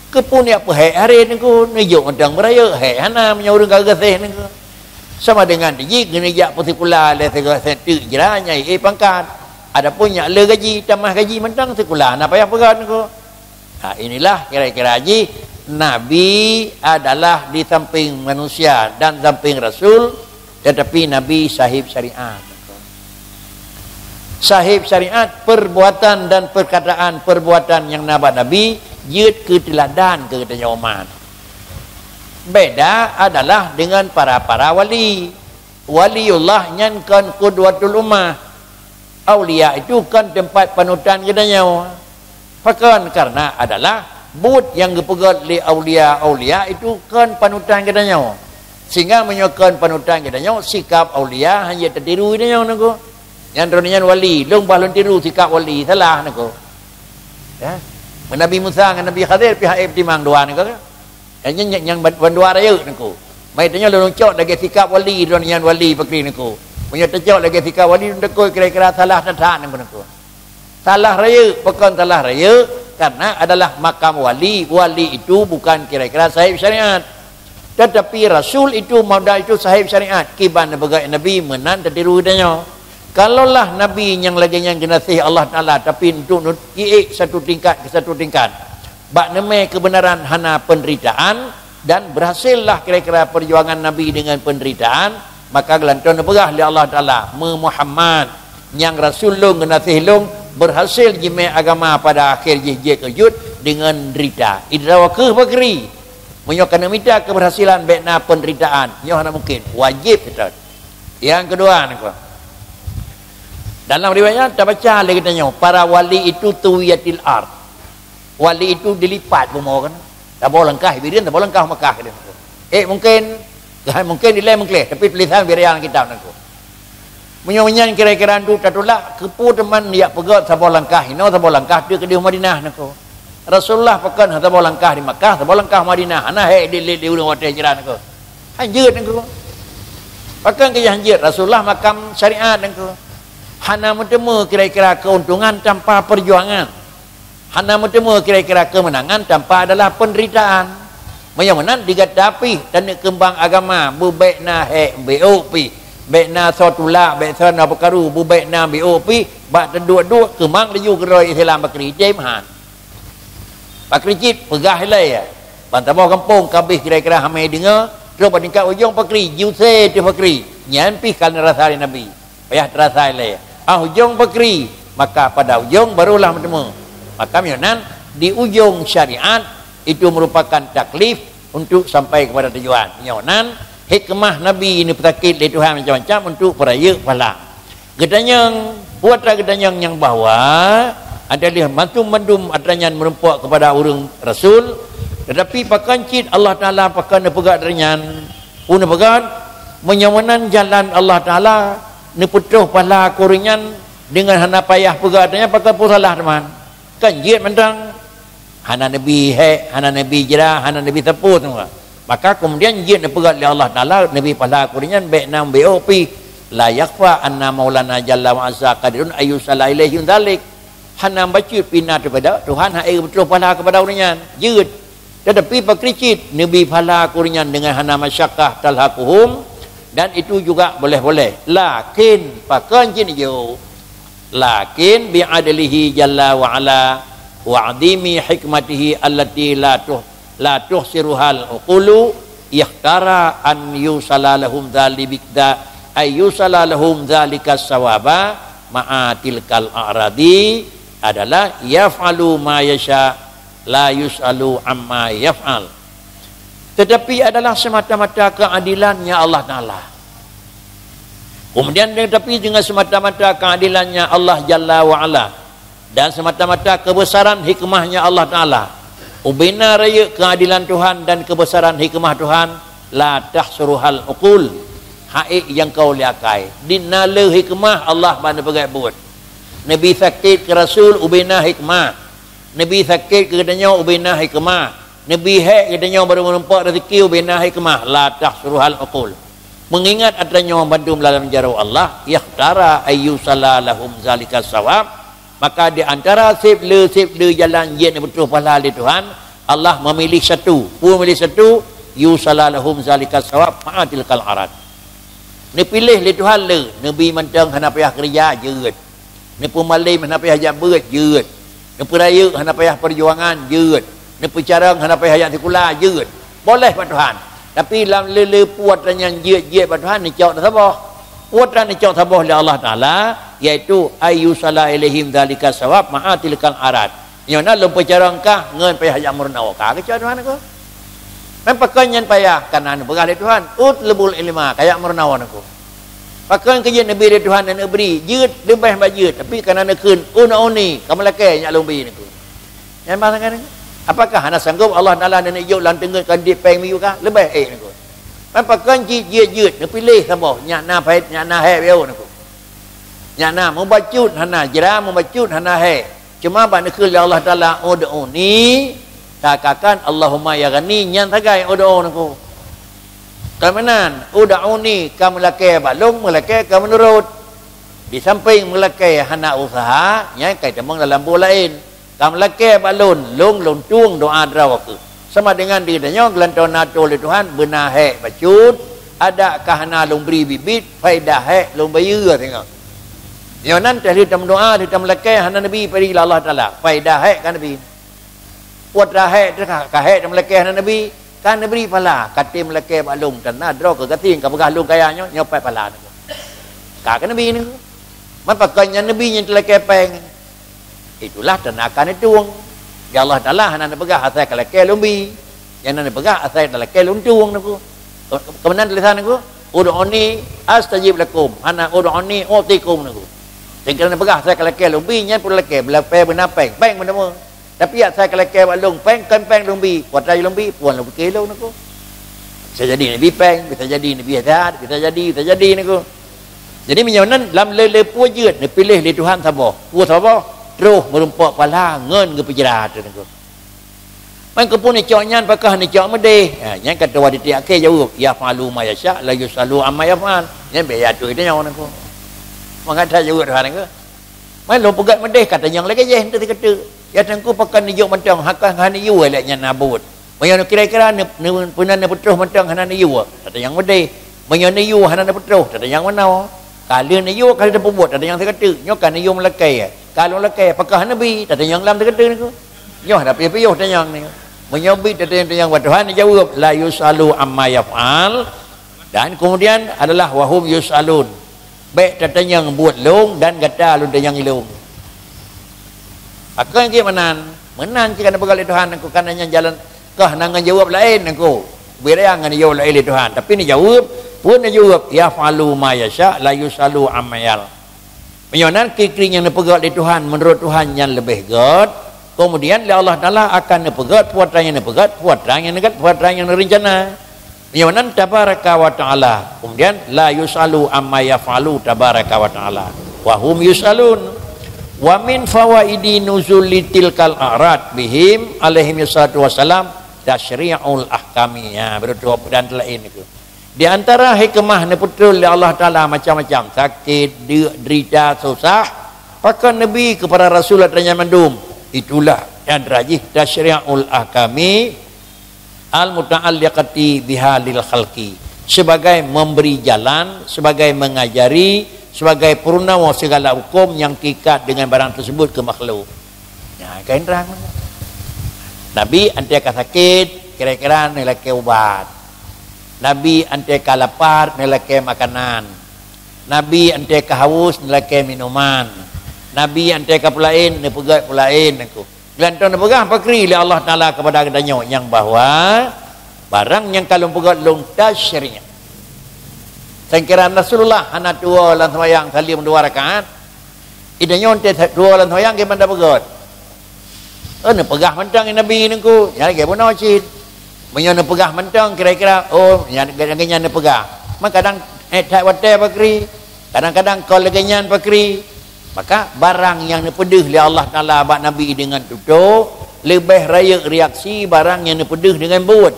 Keupeue neujak peuhék haré nyoe, neujok mantong meurayeuk, hék hana meunyoe ureuëng ka geugaséh nyoe. Sama dengan jih keuneuk jak peusikula lé sigoe senti jra nyang ék pangkat. Adapun nyak le gaji, tamah gaji mantong sikula hana payah peugah nyoe. Nah, inilah kira-kira jih Nabi adalah di samping manusia dan samping Rasul, tetapi Nabi sahib syariat. Sahib syariat, perbuatan dan perkataan perbuatan nyang na bak Nabi jeuet keu teuladan keu geutanyoe umat. Beda adalah dengan para-para wali. Waliullah nyan kon qudwatul ummah. Aulia itu kon teumpat panutan geutanyoe. Pakon? Karena adalah buet nyang geupeugét lé aulia-aulia itu kon panutan geutanyoe. Sehingga meunyoe kon panutan geutanyoe, sikap aulia hana teutiru geutanyoe nyoe. Nyan droeneuh nyan wali, lôn bah lôn tiru sikap wali, salah nyoe. Ya. Nabi Musa ngon Nabi Khadir pihak ék timang dua nyoe. Nyan, nyan, nyan ban-, bandua rayeuk nyoe. Mai tanyoe lôn cok lagée sikap wali droeneuh nyan wali pakri nyoe. Meunyoe tacok lagée sikap wali droeneuh kira-kira salah that-that nyoe. Salah rayeuk, pakon salah rayeuk? Karena adalah makam wali, wali itu bukan kira-kira sahib syariat. Tetapi rasul itu, mauda itu sahib syariat. Kiban peugah Nabi meunan tatiru geutanyoe. Kalaulah Nabi nyang lagée nyan geunaséh Allah Taala, tapi untuk nut-, iék satu tingkat ke satu tingkat, bak neumé kebenaran hana penderitaan, dan berhasillah kira-kira perjuangan Nabi dengan penderitaan, maka geulantoe neupeugah lé Allah Taala, "Meu Muhammad, nyang rasul lôn geunaséh lôn, berhasil jimé agama pada akhir jih jeuet keu jeuet dengan derita." Idroe kheueh pakri. Meunyoe ka neumita keberhasilan bék na penderitaan, nyoe hana mungkin, wajéb seutôt. Nyang keudua, nangku, dalam riwayat tabaca lé geutanyoe, para wali itu tuwiyatil ard. Wali itu dilipat bumoe kan. Saboh langkah Bireuen, saboh langkah Mekah dia. Eh, mungkin, mungkin dilée meukleh, tapi tulisan Bireuen kitab nangku. Meunyoe nyan kira-kira tu tatulak, keupeue teuma jak peugét saboh langkah inoe, saboh langkah teuk keudeh Madinah nangku. Rasulullah pakon saboh langkah di Makkah, saboh langkah Madinah, hana hék di, di, di ureuëng watée jiran nangku. Hanjeuet nangku. Pakon keu hanjeuet? Rasulullah makam syariat nangku. Hana meuteumé kira-kira keuntungan tanpa perjuangan. Hana meuteumé kira-kira kemenangan tanpa adalah penderitaan. Meunyoe meunan, di gata pih taneuk keumbang agama, beubék na hék, beuk pih. Bék na soe tulak, bék soe na peukaru, beubék na beuk pih, bak teuduek-duek keumang laju keudroe Islam pakri, tem han. Pakri cit peugah ilée, ban saboh gampông ka abéh kira-kira hamé deungoe, trok bak tingkat ujong pakri, jiusé teuh pakri. Nyan pih ka neurasa lé Nabi. Payah teurasa ilée. Ah, ujong pakri, maka pada ujong barulah meuteumé. Maka meunyoe nan, di ujong syariat, itu merupakan taklif untuk sampai kepada tujuan. Meunyoe nan, hikmah Nabi neupeusakét lé Tuhan macam-macam untuk peurayeuk pahala. Geutanyong, buat atra geutanyong nyang bahwa adalah mandum-mandum atra nyan meurumpok kepada ureuëng rasul, tetapi pakon cit Allah Taala pakon neupeugah atra nyan, peue neupeugah, meunyoe meunan jalan Allah Taala, neupeutroh pahala keu ureuëng nyan deungon hana payah peugah atra nyan, pakon peue salah teuma. Kan jeuet mantong. Hana neubi hék, hana neubi jra, hana neubi sapeue teuma. Maka keumudian jeuet neupeugét lé Allah Taala, neubi pahala keu ureuëng nyan bék na beuk pih. La yakhfa anna Maulana Jalla wa Azza qadirun ayyusala ilaihim dzalik. Hana bacut pih na teupeugah, Tuhan hana geupeutôh pahala keupada ureuëng nyan. Jeuet. Tetapi pakri cit neubi pahala keu ureuëng nyan deungon hana masyakkah talhaquhum, dan itu juga boleh-boleh. Lakin, pakon cit neujok? Lakin bi'adlihi jalla wa ala wa 'azimi hikmatihi allati la tuh-, la tuhsiruhal uqulu, ikhtara an yusala lahum dzalika, ay yusala lahum dzalika sawaba ma'a tilkal a'radi, adalah yaf'alu ma yasha, la yus'alu amma yaf'al. Tetapi adalah semata-mata keadilannya Allah Taala. Kemudian, tetapi dengan semata-mata keadilannya Allah Jalla wa Ala dan semata-mata kebesaran hikmahnya Allah Taala, ubena rayeuk keadilan Tuhan dan kebesaran hikmah Tuhan, la tahsuruhal uqul, hana jangkau lé akai. Di na le hikmah Allah bak neupeugét buet. Neubi sakét keu Rasul ubena hikmah. Neubi sakét keu geutanyoe ubena hikmah. Neubi hék geutanyoe barô meurumpok rezeki ubena hikmah, la tahsuruhal uqul. Meungingat atra nyoe bandum lam jaroe Allah, ikhtara ayyusala lahum zalika sawab, maka di antara seb le, seb le jalan jeuet neupeutôh pahala lé Tuhan, Allah memilih satu. Peue milih satu? Yusala lahum zalika sawab ma'a tilkal a'rad. Neupiléh lé Tuhan le, neubi mantong hana payah keureuja, jeuet. Neupeumalém hana payah jak beuet, jeuet. Neupeurayeuk hana payah peujuangan, jeuet. Neupeucarông hana payah jak sikula, jeuet. Boleh bak Tuhan. Tapi lam le-le peue atra nyan jeuet-jeuet bak Tuhan, neucok saboh. Peue atra neucok saboh lé Allah Taala, yaitu ayyusala ilaihim dzalika sawab ma'a tilkal a'rad. Nyoe na lôn peucarông kah ngon payah jak meurunoe, ka geucok Tuhan aku. Meunan pakon nyan payah, kareuna neupeugah lé Tuhan, "Utlubul ilma," ka jak meurunoe aku. Pakon keu jeuet neubi lé Tuhan dan neubri, jeuet leubeh bak jeuet, tapi kareuna neukheun, "Ud'uni," ka meulakée nyak lôn bi aku. Nyan bah sangat nyan. Apakah hana sanggob Allah Taala neujok lam teungeut kandit péng miyueb kah? Leubeh ék nyan keuh. Meunan pakon jeuet-jeuet, neupiléh saboh, nyak na phet, nyak na hék, beuyôh nyan keuh. Nyak na mubacut hana jra, mubacut hana hék. Cuma bak neukheun lé Allah Taala, "Ud'uni," takakan Allahumma ya ghani, nyan sagai ud'u nyan keuh. Ka meunan, "Ud'uni," ka meulakée bak lôn, meulakée ka meunurot. Di sampéng meulakée hana useuha, nyan ka itamong dalam buet laén. Ka meulakée bak lôn, lôn, lôn tueng doá droe keuh. Sama dengan di geutanyoe geulantoe na tutoe lé Tuhan, beuna hék bacut, adak ka hana lôn bri biet-biet, faedah hék lôn bayeue singoh. Nyoe nan teuh lheueh tameudoá, lheueh tameulakée hana neubi peue lé Allah Taala, faedah hék ka neubi. Peue teuma hék teuh ka, ka hék tameulakée hana neubi, ka neubri pahala, ka tem lakée bak lôn, teuma droe keuh gasien ka peugah lôn kaya nyoe, nyoe pat pahala neuh. Ka keuh neubi neuh. Man pakon nyang neubi nyang teulakée péng. Itulah teuma ka neutueng. Ya Allah Taala hana neupeugah asai ka lakée lôn bi. Nyang na neupeugah asai ka lakée lôn tueng neuh. Keu-, keu meunan tulisan neuh. Ud'uni astajib lakum. Hana ud'uni u'tikum neuh. Sehingga neupeugah asai ka lakée lôn bi, nyan pun lakée, beulapée beuna péng. Péng meuteumé. Tapi asai ka lakée bak lôn, péng kon péng lôn bi, kuasa lôn bi, puan lôn pike lôn neuh. Bisa jadi neubi péng, bisa jadi neubi zat, bisa jadi, bisa jadi neuh. Jadi meunyoe nan lam le-le peue jeuet neupiléh lé Tuhan saboh. Peue saboh? Troh meurumpok pahala ngon geupeujra teuh neuh. Man keupeue neucok nyan pakon neucok meudeh? Ha, nyan ka tuwoe di tieb akhé jaweueb, "Yaf'alu ma yasha, la yus'alu amma yaf'al." Nyan bèk ya tuih tanyoe neuh. Mangat that jaweueb Tuhan neuh. Man lôn peugét meudeh ka tanyong lagée jéh teuh sikeute. Ya Teungku pakon neujok mantong, haka hana yue lé nyan na buet. Meunyoe kira-kira ne-, ne-, peunan neupeutroh mantong hana neuyue, tatanyong meudeh. Meunyoe neuyue hana neupeutroh, tatanyong meunoe. Ka lheueh neuyue ka lheueh neupeubuet, tatanyong sikeute. Nyoe ka neuyue meulakée. Ka lôn lakée, pakon hana neubi, tatanyong lam sikeute neuh. Nyoe hana piôh-piôh tanyong neuh. Meunyoe bi tatanyong-tanyong bak Tuhan, neujaweueb, "La yus'alu amma yaf'al." Dan kemudian adalah, "Wa hum yus'alun." Bék tatanyong buet lôn dan gata lôn tanyong ilôn. Pakon geuh meunan? Meunan cit ka neupeugah lé Tuhan, Teungku, ka na nyang jalan, kah na ngon jaweueb laén, Teungku. Beda ngon jaweueb laén lé Tuhan. Tapi neujaweueb, peue neujaweueb, "Yaf'alu ma yasha, la yus'alu amma yaf'al." Meunyoe nan kiri-kiri nyang neupeugét lé Tuhan, meunurot Tuhan nyan leubeh gét, kemudian lé Allah Taala akan neupeugét peue nyang neupeugét, peue nyang neupeugét, peue nyang neurencana. Meunyoe nan tabaraka wa ta'ala, kemudian la yus'alu amma yaf'alu tabaraka wa ta'ala. Wa hum yus'alun. Wa min fawaidi nuzuli tilkal a'rad bihim alaihi wassalatu wassalam tasyri'ul ahkami. Ya, beutôi dan lain itu. Di antara hikmah neupeutrön lé Allah Taala macam-macam, sakét, deuk, derita, susah, pakon neubi keu para rasul atra nyan mandum. Itulah di antara jih tasyri'ul ahkami al-muta'alliqati biha lil khalqi, sebagai memberi jalan, sebagai mengajari, sebagai peurunoe segala huköm nyang teuikat dengan barang tersebut keu makhluk. Nyan ka inrang. Nabi anté ka sakét, kira-kira neulakée ubat. Nabi anté ka lapar, neulakée makanan. Nabi anté ka hawus, neulakée minuman. Nabi anté ka peulaén, neupeugét peulaén, Teungku. Geulantoe neupeugah pakri lé Allah Taala keupada geutanyoe nyang bahwa barang nyang ka lôn peugét lôn tasyri'. Sangkira Rasulullah hana tuwoe lam seumayang saleuem dua rakaat. Geutanyoe teuh tuwoe lam seumayang geuh mantong peugét. Oh, neupeugah mantong Nabi Teungku, nyan lagée bunoe cit. Meunyoe neupeugah mantong kira-kira, oh, nyan lagée nyan neupeugah. Man kadang, eh, that watée pakri. Kadang-kadang kon lagée nyan pakri. Maka barang nyang neupeudeuh lé Allah Taala bak Nabi deungon tutoe, leubeh rayeuk reaksi barang nyang neupeudeuh deungon buet.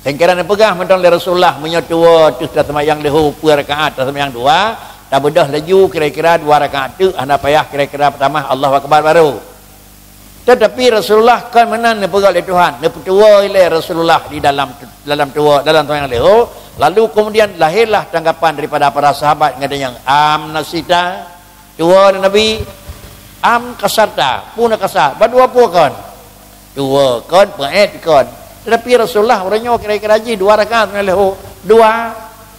Sangkira neupeugah mantong lé Rasulullah, meunyoe tuwoe teuh taseumayang leuhô peuet rakaat, taseumayang dua, tabeudôh laju kira-kira dua rakaat teuk, hana payah kira-kira peutamah Allahu Akbar barô. Tetapi Rasulullah kon meunan neupeugah lé Tuhan, neupeutuwoe ilée Rasulullah di dalam, dalam tuwoe, dalam taseumayang leuhô, lalu kemudian lahirlah tanggapan daripada para sahabat ngon nyang, "Am nasita?" Tuwoe Nabi, "Am kasarta?" Peue na kasar? Ba dua peue kon? Tuwoe kon, peuet kon. Tetapi Rasulullah uroe nyoe kira-kira jih dua rakaat na leuhô. Dua.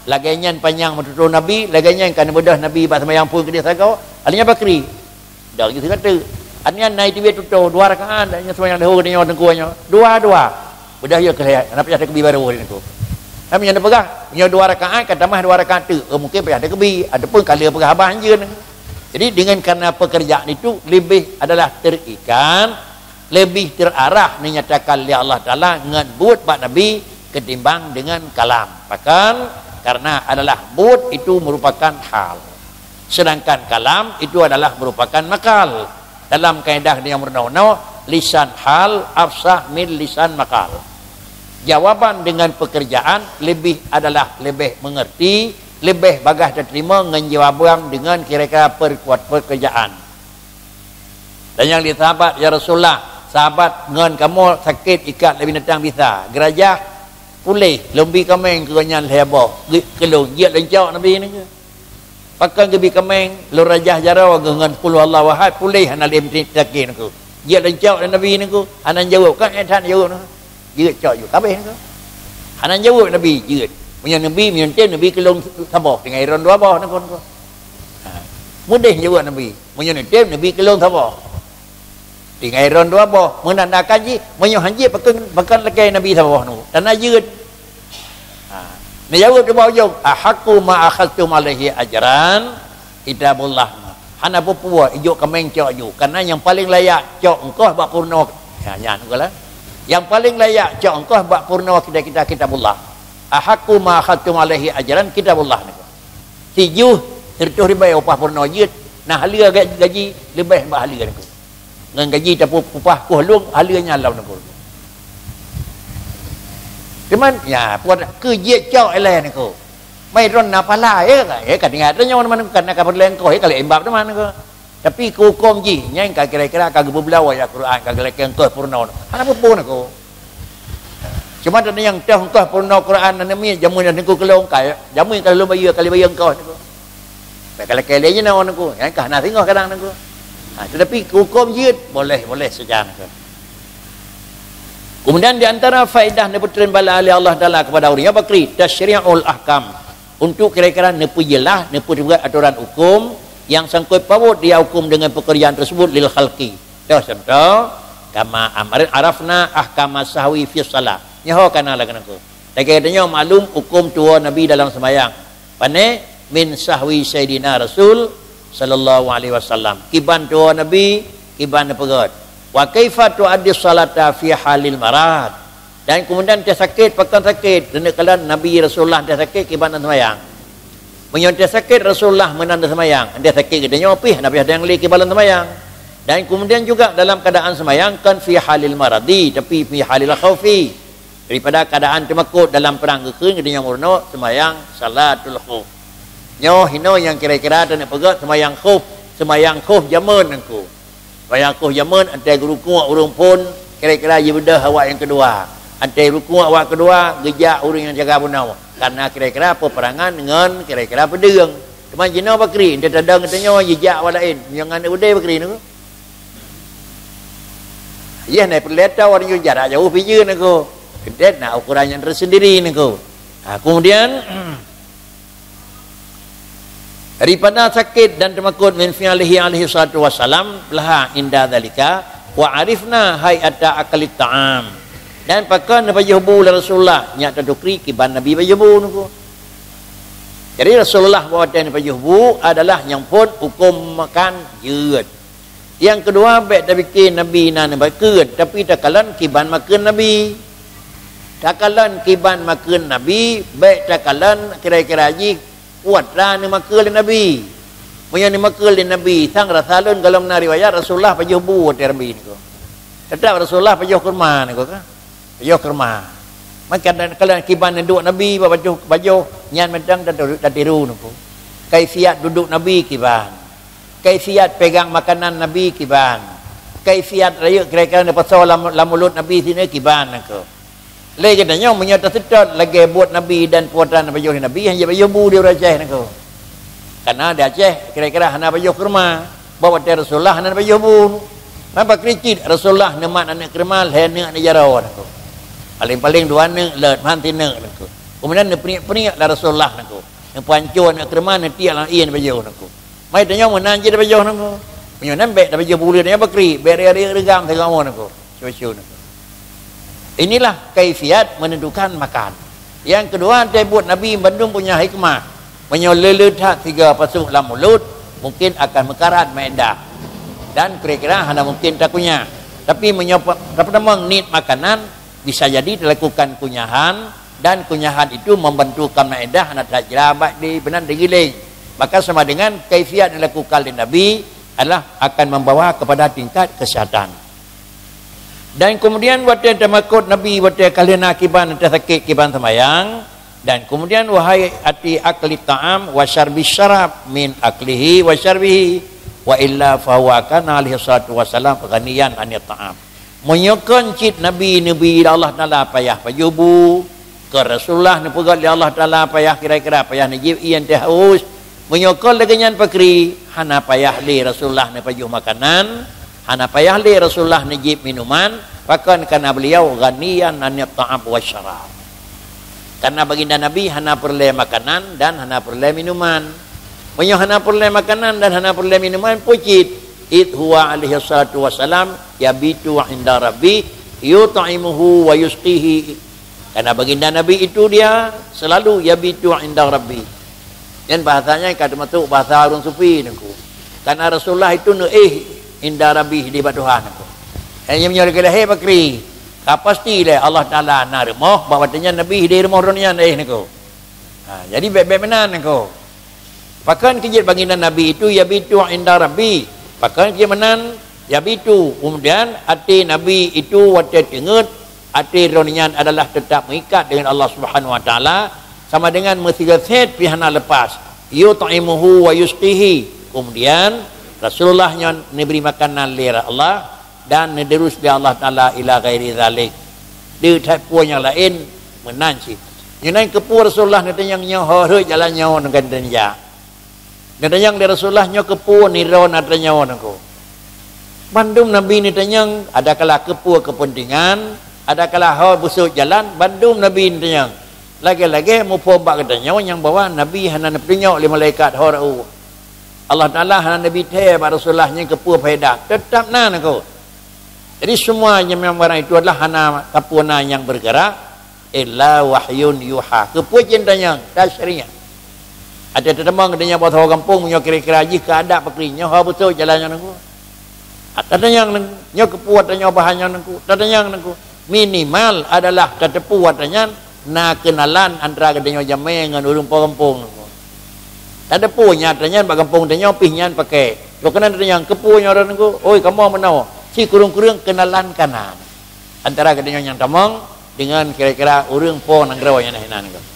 Lagée nyan panyang meututoe Nabi, lagée nyan ka neubeudôh Nabi bak seumayang phon keudeh sagoe. Artinya pakri. Dong jih sigoe teuk. Artinya na iteubiet tutoe dua rakaat, artinya seumayang leuhô nyoe teungku nyoe. Dua, dua. Beudôh yôh keu lhée, hana payah takeubi barô teungku. Tapi nyang neupeugah, nyoe dua rakaat ka tamah dua rakaat teuk. Oh, mungkin payah takeubi ataupun ka lheueh peugah haba hanjeut. Jadi dengan karena pekerjaan itu lebih adalah terikat, lebih terarah dinyatakan oleh Allah Taala ngon buet bak Nabi ketimbang dengan kalam. Pakon? Karena adalah buet itu merupakan hal. Sedangkan kalam itu adalah merupakan makal. Dalam kaedah nyang meurunoe-runoe, lisan hal afsah min lisan makal. Jawaban dengan pekerjaan lebih adalah lebih mengerti, lebih bagah teurimong ngon jawaban dengan kira-kira perkuat pekerjaan. Tanyong lé sahabat, "Ya Rasulullah, sahabat ngon kamoe sakét ikat lé binatang bisa, geurajah puléh, lôn bi kaméng keu gobnyan lhèe boh, geukeulông, jeuet lôn cok Nabi nyoe." Pakon geubi kaméng, lôn rajah jaroe geuh ngon Qul Huwallahu Ahad, puléh hana lé meuteumé sakét nyoe. Jeuet lôn cok lé Nabi nyoe, hana jaweueb, kan ék that jaweueb nyoe. Jeuet cok jeuet, kabéh nyoe. Hana jaweueb Nabi, jeuet. Meunyoe Nabi, meunyoe tem Nabi keulông saboh, tinggai ron dua boh nyoe. Ha. Mudeh jaweueb Nabi, meunyoe tem Nabi keulông saboh. Tinggai ron dua boh, meunan dah kaji, meunyoe hanjeuet pakon, pakon lakèe Nabi saboh nyoe. Tan na jeuet. Ha. Neujaweueb di bak ujong, "Ahaqqu ma akhadtum alaihi ajran kitabullah." Hana peue-peue, ijok kaméng cok ju. Karena nyang paléng layak cok eungkôt bak peurunoe. Ya, nyan geulah. Nyang paléng layak cok eungkôt bak peurunoe kita-kita kitabullah. "Ahaqqu ma akhadtum alaihi ajran kitabullah." Sijuh sireutoh ribèe upah peurunoe jeuet, na haleue ga-, gaji leubeh bak haleue nyoe. Ngon gaji tapeu-, upah kuh lôn haleue nyan lom nyoe. Cuman, ya, puat keu jeuet cok ilèe nyoe. Mai ron na pahala, ya, ya, ka tinggai tanyoe teuma kan na ka peureulèe eungkôt, ya, ka lheuh imbab teuma nyoe. Tapi keu hukôm jih, nyan ka kira-kira ka geupeubloe ayat Quran, ka geulakèe eungkôt peurunoe. Hana peue-peue nyoe. Cuma teuntang nyang toh eungkôt peurunoe Quran nyan miet jameun nyan teungku keulông ka, jameun ka lôn bayeue, ka lôn bayeue eungkôt nyoe. Bèk ka lakèe lé jinoe nyoe, nyan ka hana singoh kadang nyoe. Ha, tetapi keu hukôm jeuet, boleh, boleh sajan nyoe. Kemudian di antara faedah neupeutreun bala lé Allah Taala kepada ureueng nyoe bakri, tasyri'ul ahkam. Untuk kira-kira neupeujeulaih, neupeubuet atoran hukum nyang sangkut paut dia hukum dengan pekerjaan tersebut lil khalqi. Toh contoh, kama amarin arafna ahkama sahwi fi shalah. Nyoe ho kana lagèe nyoe. Lagèe tanyoe maklum hukum tuwoe Nabi dalam sembahyang. Pane min sahwi Sayyidina Rasul sallallahu alaihi wasallam. Kiban tuwoe Nabi, kiban neupeugöt. Wa kaifa tuaddi shalata fi halil marad. Dan kemudian teuh sakét, pakon sakét, dan kalon Nabi Rasulullah teuh sakét kiban dan sembahyang. Meunyoe teuh sakét Rasulullah meunan dan sembahyang, teuh sakét geutanyoe pih, Nabi ada nyang lé kiban dan sembahyang. Dan kemudian juga dalam keadaan sembahyang kan fi halil maradi, tapi fi halil khaufi. Daripada keadaan teumakot dalam perang geukheun geutanyoe meurunoe sembahyang salatul khauf. Nyoe hinoe nyang kira-kira teuneuk peugah sembahyang khauf, sembahyang khauf jameun nangku. Bayang kôh jameun, antée geurukuk ureuëng phon, kira-kira jibeudôh awak nyang keudua. Antée rukuk awak keudua, geujak ureuëng nyang jaga bunoe. Karena kira-kira peuperangan ngon kira-kira peudeueng. Teuma jinoe bakri, antée tadong geutanyoe jijak awak laén, nyang aneuk udée bakri nyoe. Yeh na peureulée tao ureuëng jarak jauh pijeuen aku. Geudet na ukuran nyang tersendiri nyoe. Ha, kemudian, daripada sakét dan teumakot min fi'lihi alaihi salatu wassalam laha inda dzalika wa arifna hay'ata aklit ta'am. Dan pakon neupajoh bu lé Rasulullah, nyak tatukri kiban Nabi pajoh bu nyoe. Jadi Rasulullah bak watée neupajoh bu adalah nyang phon huköm makan jeuet. Nyang keudua, bék tapike Nabi na neumakheun, tapi takalon kiban makheun Nabi. Takalon kiban makheun Nabi, bék takalon kira-kira jih kuat ra neumakheun lé Nabi. Meunyoe neumakheun lé Nabi, sang rasa lôn golom na riwayat Rasulullah pajoh bu watée Nabi nyoe. Teutap Rasulullah pajoh keurma nyoe ka. Pajoh keurma. Maka dan kalon kiban neuduek Nabi bak pajoh, pajoh nyan mantong tatiru, tatiru nyoe. Kaifiat duduek Nabi kiban. Kaifiat pegang makanan Nabi kiban. Kaifiat rayeuk kira-kira neupasoe lam, lam mulut Nabi sineuk kiban nangku. Lé geutanyoe meunyoe taseutôt lagée buet Nabi dan perbuatan pajoh Nabi, hana pajoh bu di ureuëng Aceh nangku. Karena di Aceh kira-kira hana pajoh keurma. Bak watée Rasulullah hana pajoh bu. Maka kricit Rasulullah neumat aneuk keurma lhée neuk neujaroe nangku. Paling-paling dua neuk leuet, meuhan sineuk nangku. Kemudian neupeuneuk-peuneuk lé Rasulullah nangku. Neupanco aneuk keurma neutiek lam ié neupajoh nangku. Mai tanyoe meunan jih tapajoh nangku. Meunyoe nan bék tapajoh bu lé tanyoe bakri, bék riek-riek reugam sigoe nangku. Cucu nangku. Inilah kaifiat menentukan makan. Nyang keudua, teubuet Nabi bandum punya hikmah. Meunyoe le-le that sigoe pasok lam mulut, mungkin akan meukarat maédah. Dan kira-kira hana mungkin takunyah. Tapi meunyoe pe-, tapeutamong niet makanan, bisa jadi talakukan kunyahan, dan kunyahan itu membantu ka maédah hana tajra bak di beunan digiléng. Maka sama dengan kaifiat yang dilakukan oleh Nabi adalah akan membawa kepada tingkat kesehatan. Dan kemudian watée teumakot Nabi watée ka lheueh na kiban teusakét kiban seumayang, dan kemudian wahai ati akli ta'am wa syarbi syarab min aklihi wa syarbihi Wa illa fahuwa kana alaihi salatu wassalam ghaniyan anit ta'am. Meunyoe kon cit Nabi neubri lé Allah Taala payah pajoh bu, kon Rasulullah neupeugét lé Allah Taala payah kira-kira payah neujieb ié teuh haus, meunyoe kon lagée nyan pakri, hana payah lé Rasulullah neupajoh makanan, hana payah lé Rasulullah neujieb minuman, pakon kana beliau ghaniyan anit ta'am wasyarab. Karena baginda Nabi hana peureulée makanan dan hana peureulée minuman. Meunyoe hana peureulée makanan dan hana peureulée minuman, peue cit? Id huwa alaihi salatu wassalam yabitu inda rabbi yut'imuhu wa yusqihi. Karena baginda Nabi itu dia selalu yabitu inda rabbi. Dan bahasanya ka termasuk bahasa ureuëng sufi nangku. Karena Rasulullah itu neuéh inda rabbi di bak Tuhan nangku. Hanya meunyoe lagée lahé pakri, ka pasti lé Allah Taala na rumoh, bak watée nyan Nabi di rumoh droe nyan éh nangku. Ha, jadi bék-bék meunan nangku. Pakon keu jeuet baginda Nabi itu yabitu inda rabbi. Pakon keu jeuet meunan yabitu. Kemudian até Nabi itu watée teungeut, até droe nyan adalah tetap meuikat dengan Allah Subhanahu wa Taala, sama dengan meusigoe sét pih hana lepas. Yut'imuhu wa yusqihi. Kemudian Rasulullah nyan neubri makanan lé Allah dan neudeurus lé Allah Taala ila ghairi zalik. Di that peue nyang laén meunan cit. Nyoe nan keupeue Rasulullah neutanyong nyoe ho rhot jalan nyoe ngon geutanyoe jak. Neutanyong lé Rasulullah nyoe keupeue nidroe na tanyoe nangku. Bandum Nabi neutanyong, adakala keupeue keupeuntengan, adakala ho beusôt jalan, bandum Nabi neutanyong. Lagée-lagée muphom bak geutanyoe nyang bahwa Nabi hana neupeutunyok lé malaikat ho rau. Allah Taala hana neubi thée bak Rasulullah nyan keupeue faedah. Teutap na nangku. Jadi semua nyang barang itu adalah hana sapeue na nyang bergerak, illa wahyun yuha. Keupeue cit neutanyong? Tasyri'. Até teutamong geutanyoe bak saboh gampông, meunyoe kira-kira jih keu adat pakri, nyoe ho beutôi jalan nyoe nangku. Tatanyong nangku, nyoe keupeue tanyoe bahan nyoe nangku. Tatanyong nangku. Minimal adalah tateupeue watée nyan na keunalan antara geutanyoe jamé ngon ureuëng po gampông nangku. Tateupeue nyan, watée nyan bak gampông tanyoe pih nyan pakai. Nyoe keunan tatanyong keupeue nyoe nangku. Oi, kamoe meunoe. Sikureueng-kureueng keunalan kana antara geutanyoe nyang tamong dengan kira-kira ureuëng po nanggroe nyang na hinan nanggroe.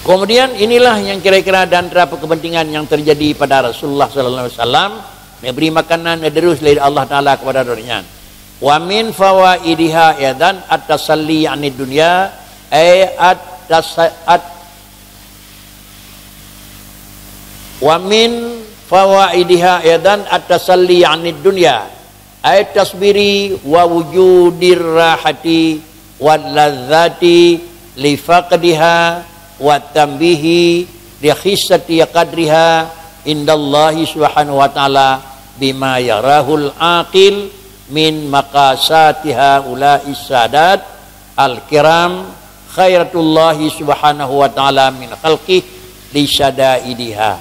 Kemudian inilah yang kira-kira dan antara kepentingan yang terjadi pada Rasulullah sallallahu alaihi wasallam, neubri makanan neudeurus lé Allah Taala kepada droe nyan. Wa min fawaidiha aidan at-tasalli 'anid dunya, ay at-tas-, at-, wa min fawaidiha aidan at-tasalli 'anid dunya. Ay tasbiri wa wujudir rahati wal ladzati li faqdiha wa tanbihi li khissati qadriha indallahi subhanahu wa ta'ala bima yarahul aqil min maqasati haula'is sadat al kiram khairatullahi subhanahu wa ta'ala min khalqih li syadaidiha.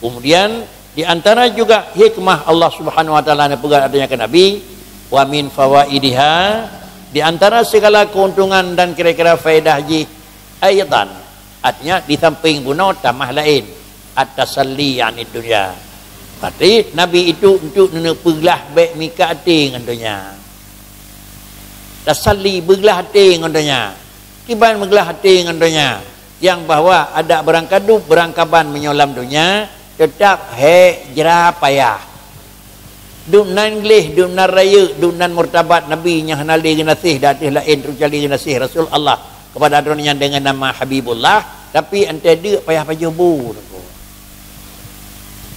Kemudian di antara juga hikmah Allah Subhanahu wa Taala neupeugah adanya keu Nabi, wa min fawaidiha, di antara segala keuntungan dan kira-kira faedah jih, aidan, artinya di samping bunoe tamah laén, at-tasalli 'anid dunya. Berarti Nabi itu untuk neupeuglah bék mika até ngon donya. Tasalli, beuglah até ngon donya. Kiban meuglah até ngon donya, nyang bahwa adak beurangkadup beurangkaban meunyoe lam donya, teutap hék jra payah. Dum nan gleh, dum nan rayeuk, dum nan murtabat Nabi nyang hana lé geunaséh di ateueh laén, teucuali geunaséh Rasul Allah kepada droeneuh nyan deungon nama Habibullah, tapi 'an teudeuk payah pajoh bu.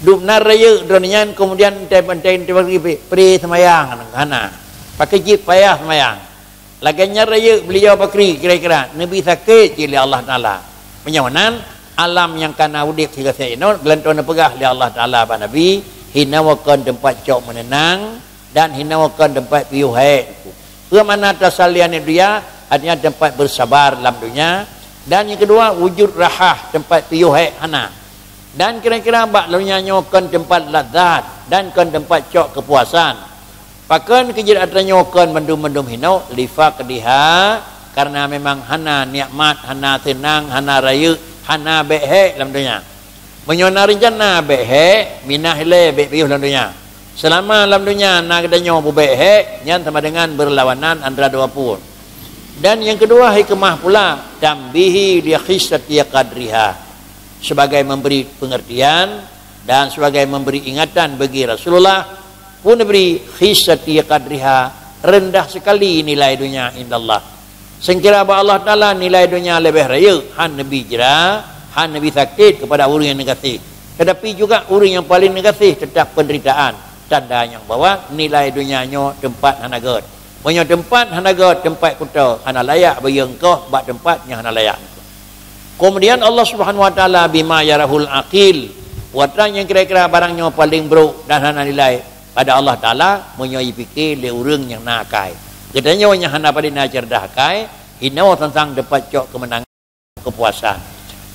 Dum nan rayeuk droeneuh nyan, kemudian 'an teudeuk, 'an teudeuk pri seumayang, hana. Pakri jih payah seumayang. Lagée nyan rayeuk beuliau pakri kira-kira neubi sakét cit lé Allah Taala. Meunyoe meunan, alam nyang kana udeb sigaséh inoe geulantoe neupeugah lé Allah Taala bak Nabi, hinoe kon teumpat cok meuneunang dan hinoe kon teumpat piôh hék. Peue makna tasalli 'anid dunya? Artinya teumpat beusabar lam donya. Dan nyang keudua, wujud rahah, teumpat piôh hék hana. Dan kira-kira bak donya nyoe kon teumpat lazat dan kon teumpat cok keupuasan. Pakon keu jeuet atra nyoe kon mandum-mandum hinoe? Li faqdiha, karena memang hana nikmat, hana seunang, hana rayeuk, hana bék hék lam donya. Meunyoe na reuncana bék hék, minah ilée bék piôh lam donya. Seulama lam donya na geutanyoe beubék hék, nyan sama dengan beurlawanan antara dua peue. Dan nyang keudua hikmah pula, tambihi li khissati qadriha, sebagai memberi pengertian Dan sebagai memberi ingatan bagi Rasulullah, pun beri khisati qadriha, rendah sekali nilai dunia indallah. Sengkira bak Allah Taala nilai dunia lebih rayeuk, han neubi jra, han neubi sakét kepada ureuëng nyang neugaséh. Tetapi juga ureuëng nyang paling neugaséh tetap penderitaan, tanda nyang bahwa nilai dunia nyoe teumpat hana gét. Meunyoe teumpat hana gét, teumpat kuto hana layak bagi engkau bak teumpat nyang hana layak. Kemudian Allah Subhanahu Wa Taala bima yarahul aqil, watang nyang kira-kira barang nyoe paling brok dan hana nilai pada Allah Taala meunyoe jipike lé ureuëng nyang na akai. Geutanyoe nyang hana padum na cerdas akai, hinoe teuntang dapat cok keumeunangan, kepuasan.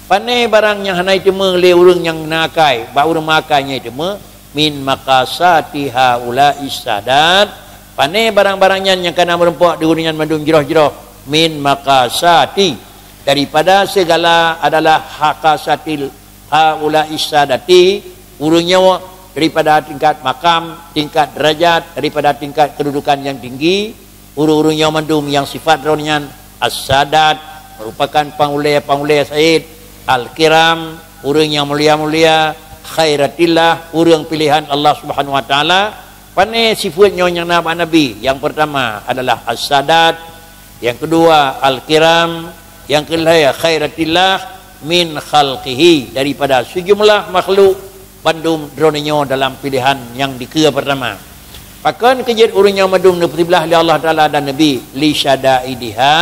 Pane barang nyang hana jiteumé lé ureuëng nyang na akai, bak ureuëng makai nyang jiteumé, min maqasati haula issadat. Pane barang-barang nyan nyang kana meurumpok di ureuëng nyan mandum jroh-jroh, min maqasati, daripada segala adalah haqasatil haula issadati, ureuëng nyoe daripada tingkat makam, tingkat derajat, daripada tingkat kedudukan yang tinggi, ureuëng-ureuëng nyoe mandum yang sifat droe nyan as-sadat, merupakan pangulée-pangulée said, al-kiram, ureuëng yang mulia-mulia, khairatillah, ureuëng pilihan Allah Subhanahu Wa Taala. Pane sifat nyoe nyang na bak Nabi? Yang pertama adalah as-sadat, yang kedua al-kiram, yang kelhée khairatillah min khalqihi, daripada sejumlah makhluk bandum droe nyoe dalam pilihan yang dikeue pertama. Pakon keujeuet ureuëng nyang mandum neupeusiblah lé Allah Taala dan Nabi, li syadaidiha,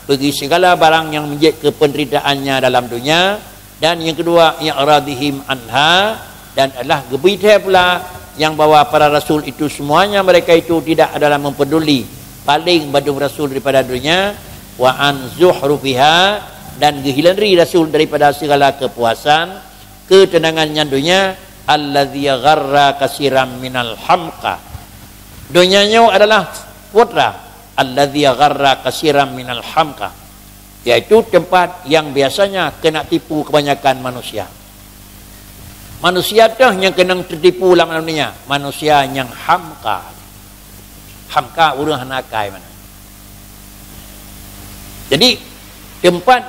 bagi segala barang yang menjeuet keu penderitaannya dalam dunia, dan yang kedua i'radihim anha, dan adalah geubri thée pula yang bahwa para rasul itu semuanya mereka itu tidak adalah mempeduli paling bandum rasul daripada dunia, wa an zuhrufiha, dan geuhilari rasul daripada segala kepuasan, ketenangan nyan dunia, allazi gharra kasiram minal hamqa. Dunia nyoe adalah putra, allazi gharra kasiram minal hamqa, yaitu tempat yang biasanya kena tipu kebanyakan manusia. Manusia teuh nyang keunong teutipu lam alam dunia, manusia nyang hamka. Hamka ureuëng hana akai mana. Jadi, tempat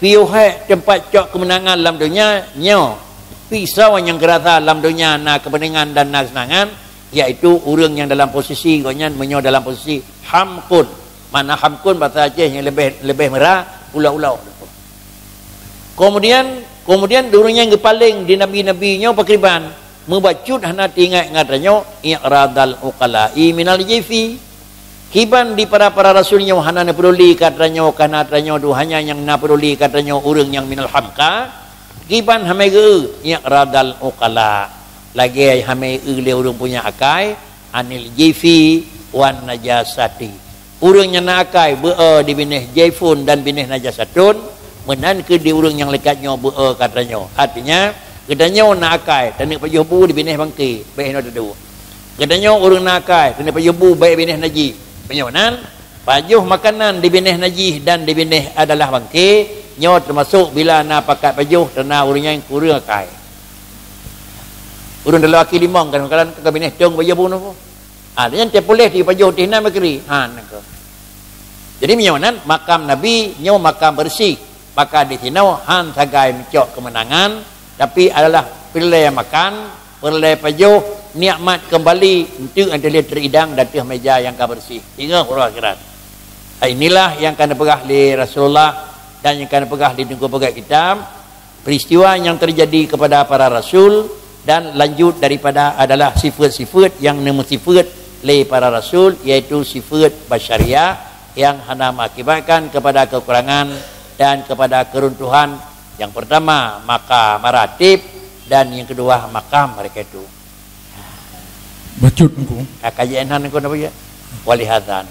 piôh hai, tempat cok keumeunangan lam dunia nyoe, pisau nyang geurasa lam dunia na keupeuntengan dan na keuseunangan, yaitu ureuëng nyang dalam posisi gobnyan meunyoe dalam posisi hamkun. Mana hamkun bahasa Aceh nyang leubeh, leubeh meurah, ulok-ulok. Kemudian, kemudian ureuëng nyang geupaleng di nabi-nabi nyoe pakriban? Meubacut hana teuingat ngon tanyoe, i'radal uqala'i minal jifi. Kiban di para-para rasul nyoe hana neupeuduli ka tanyoe, ka na tanyoe, duhanya nyang na peuduli ka tanyoe ureuëng nyang minal hamka. Kiban hamai geu, i'radal uqala, lagée hamai eu lé ureuëng punya akai, anil jifi wan najasati. Ureuëng nyang na akai beu-e di binéh jaifun dan binéh najasatun, meunan keu di ureuëng nyang leukat nyoe beu-e ka tanyoe. Artinya, geutanyoe na akai taneuk pajoh bu di binéh bangke, bék hinoe teuduek. Geutanyoe ureuëng na akai taneuk pajoh bu bék binéh najih. Meunyoe nan, pajoh makanan di binéh najih dan di binéh adalah bangke, nyoe teumasok bila na pakat pajoh teuna ureuëng nyang kureueng akai. Ureuëng dalam aki limong kan, kadang ka binéh tong pajoh bu nyoe. Ha, nyan teupuléh di pajoh tih na meukri. Ha, nangko. Jadi meunyoe nan makam Nabi nyoe makam bersih, maka di sinoe han sagai meucok keumeunangan, tapi adalah peureulée makan, peureulée pajoh, nikmat keumbali enteuk nyang teulheueh teuridang di ateueh meja nyang ka bersih. Ingat uroe akhirat. Inilah nyang ka neupeugah lé Rasulullah dan nyang ka neupeugah lé Teungku Peugah Kitab. Peristiwa yang terjadi kepada para rasul dan lanjut daripada adalah sifat-sifat yang neumeusifat lé para rasul, yaitu sifat basyariah yang hana mengakibatkan kepada kekurangan dan kepada keruntuhan. Yang pertama, maka maratib, dan yang kedua, makam mereka itu. Bacut, Teungku. Ka kaji enhan Teungku napa ya? Walihadza.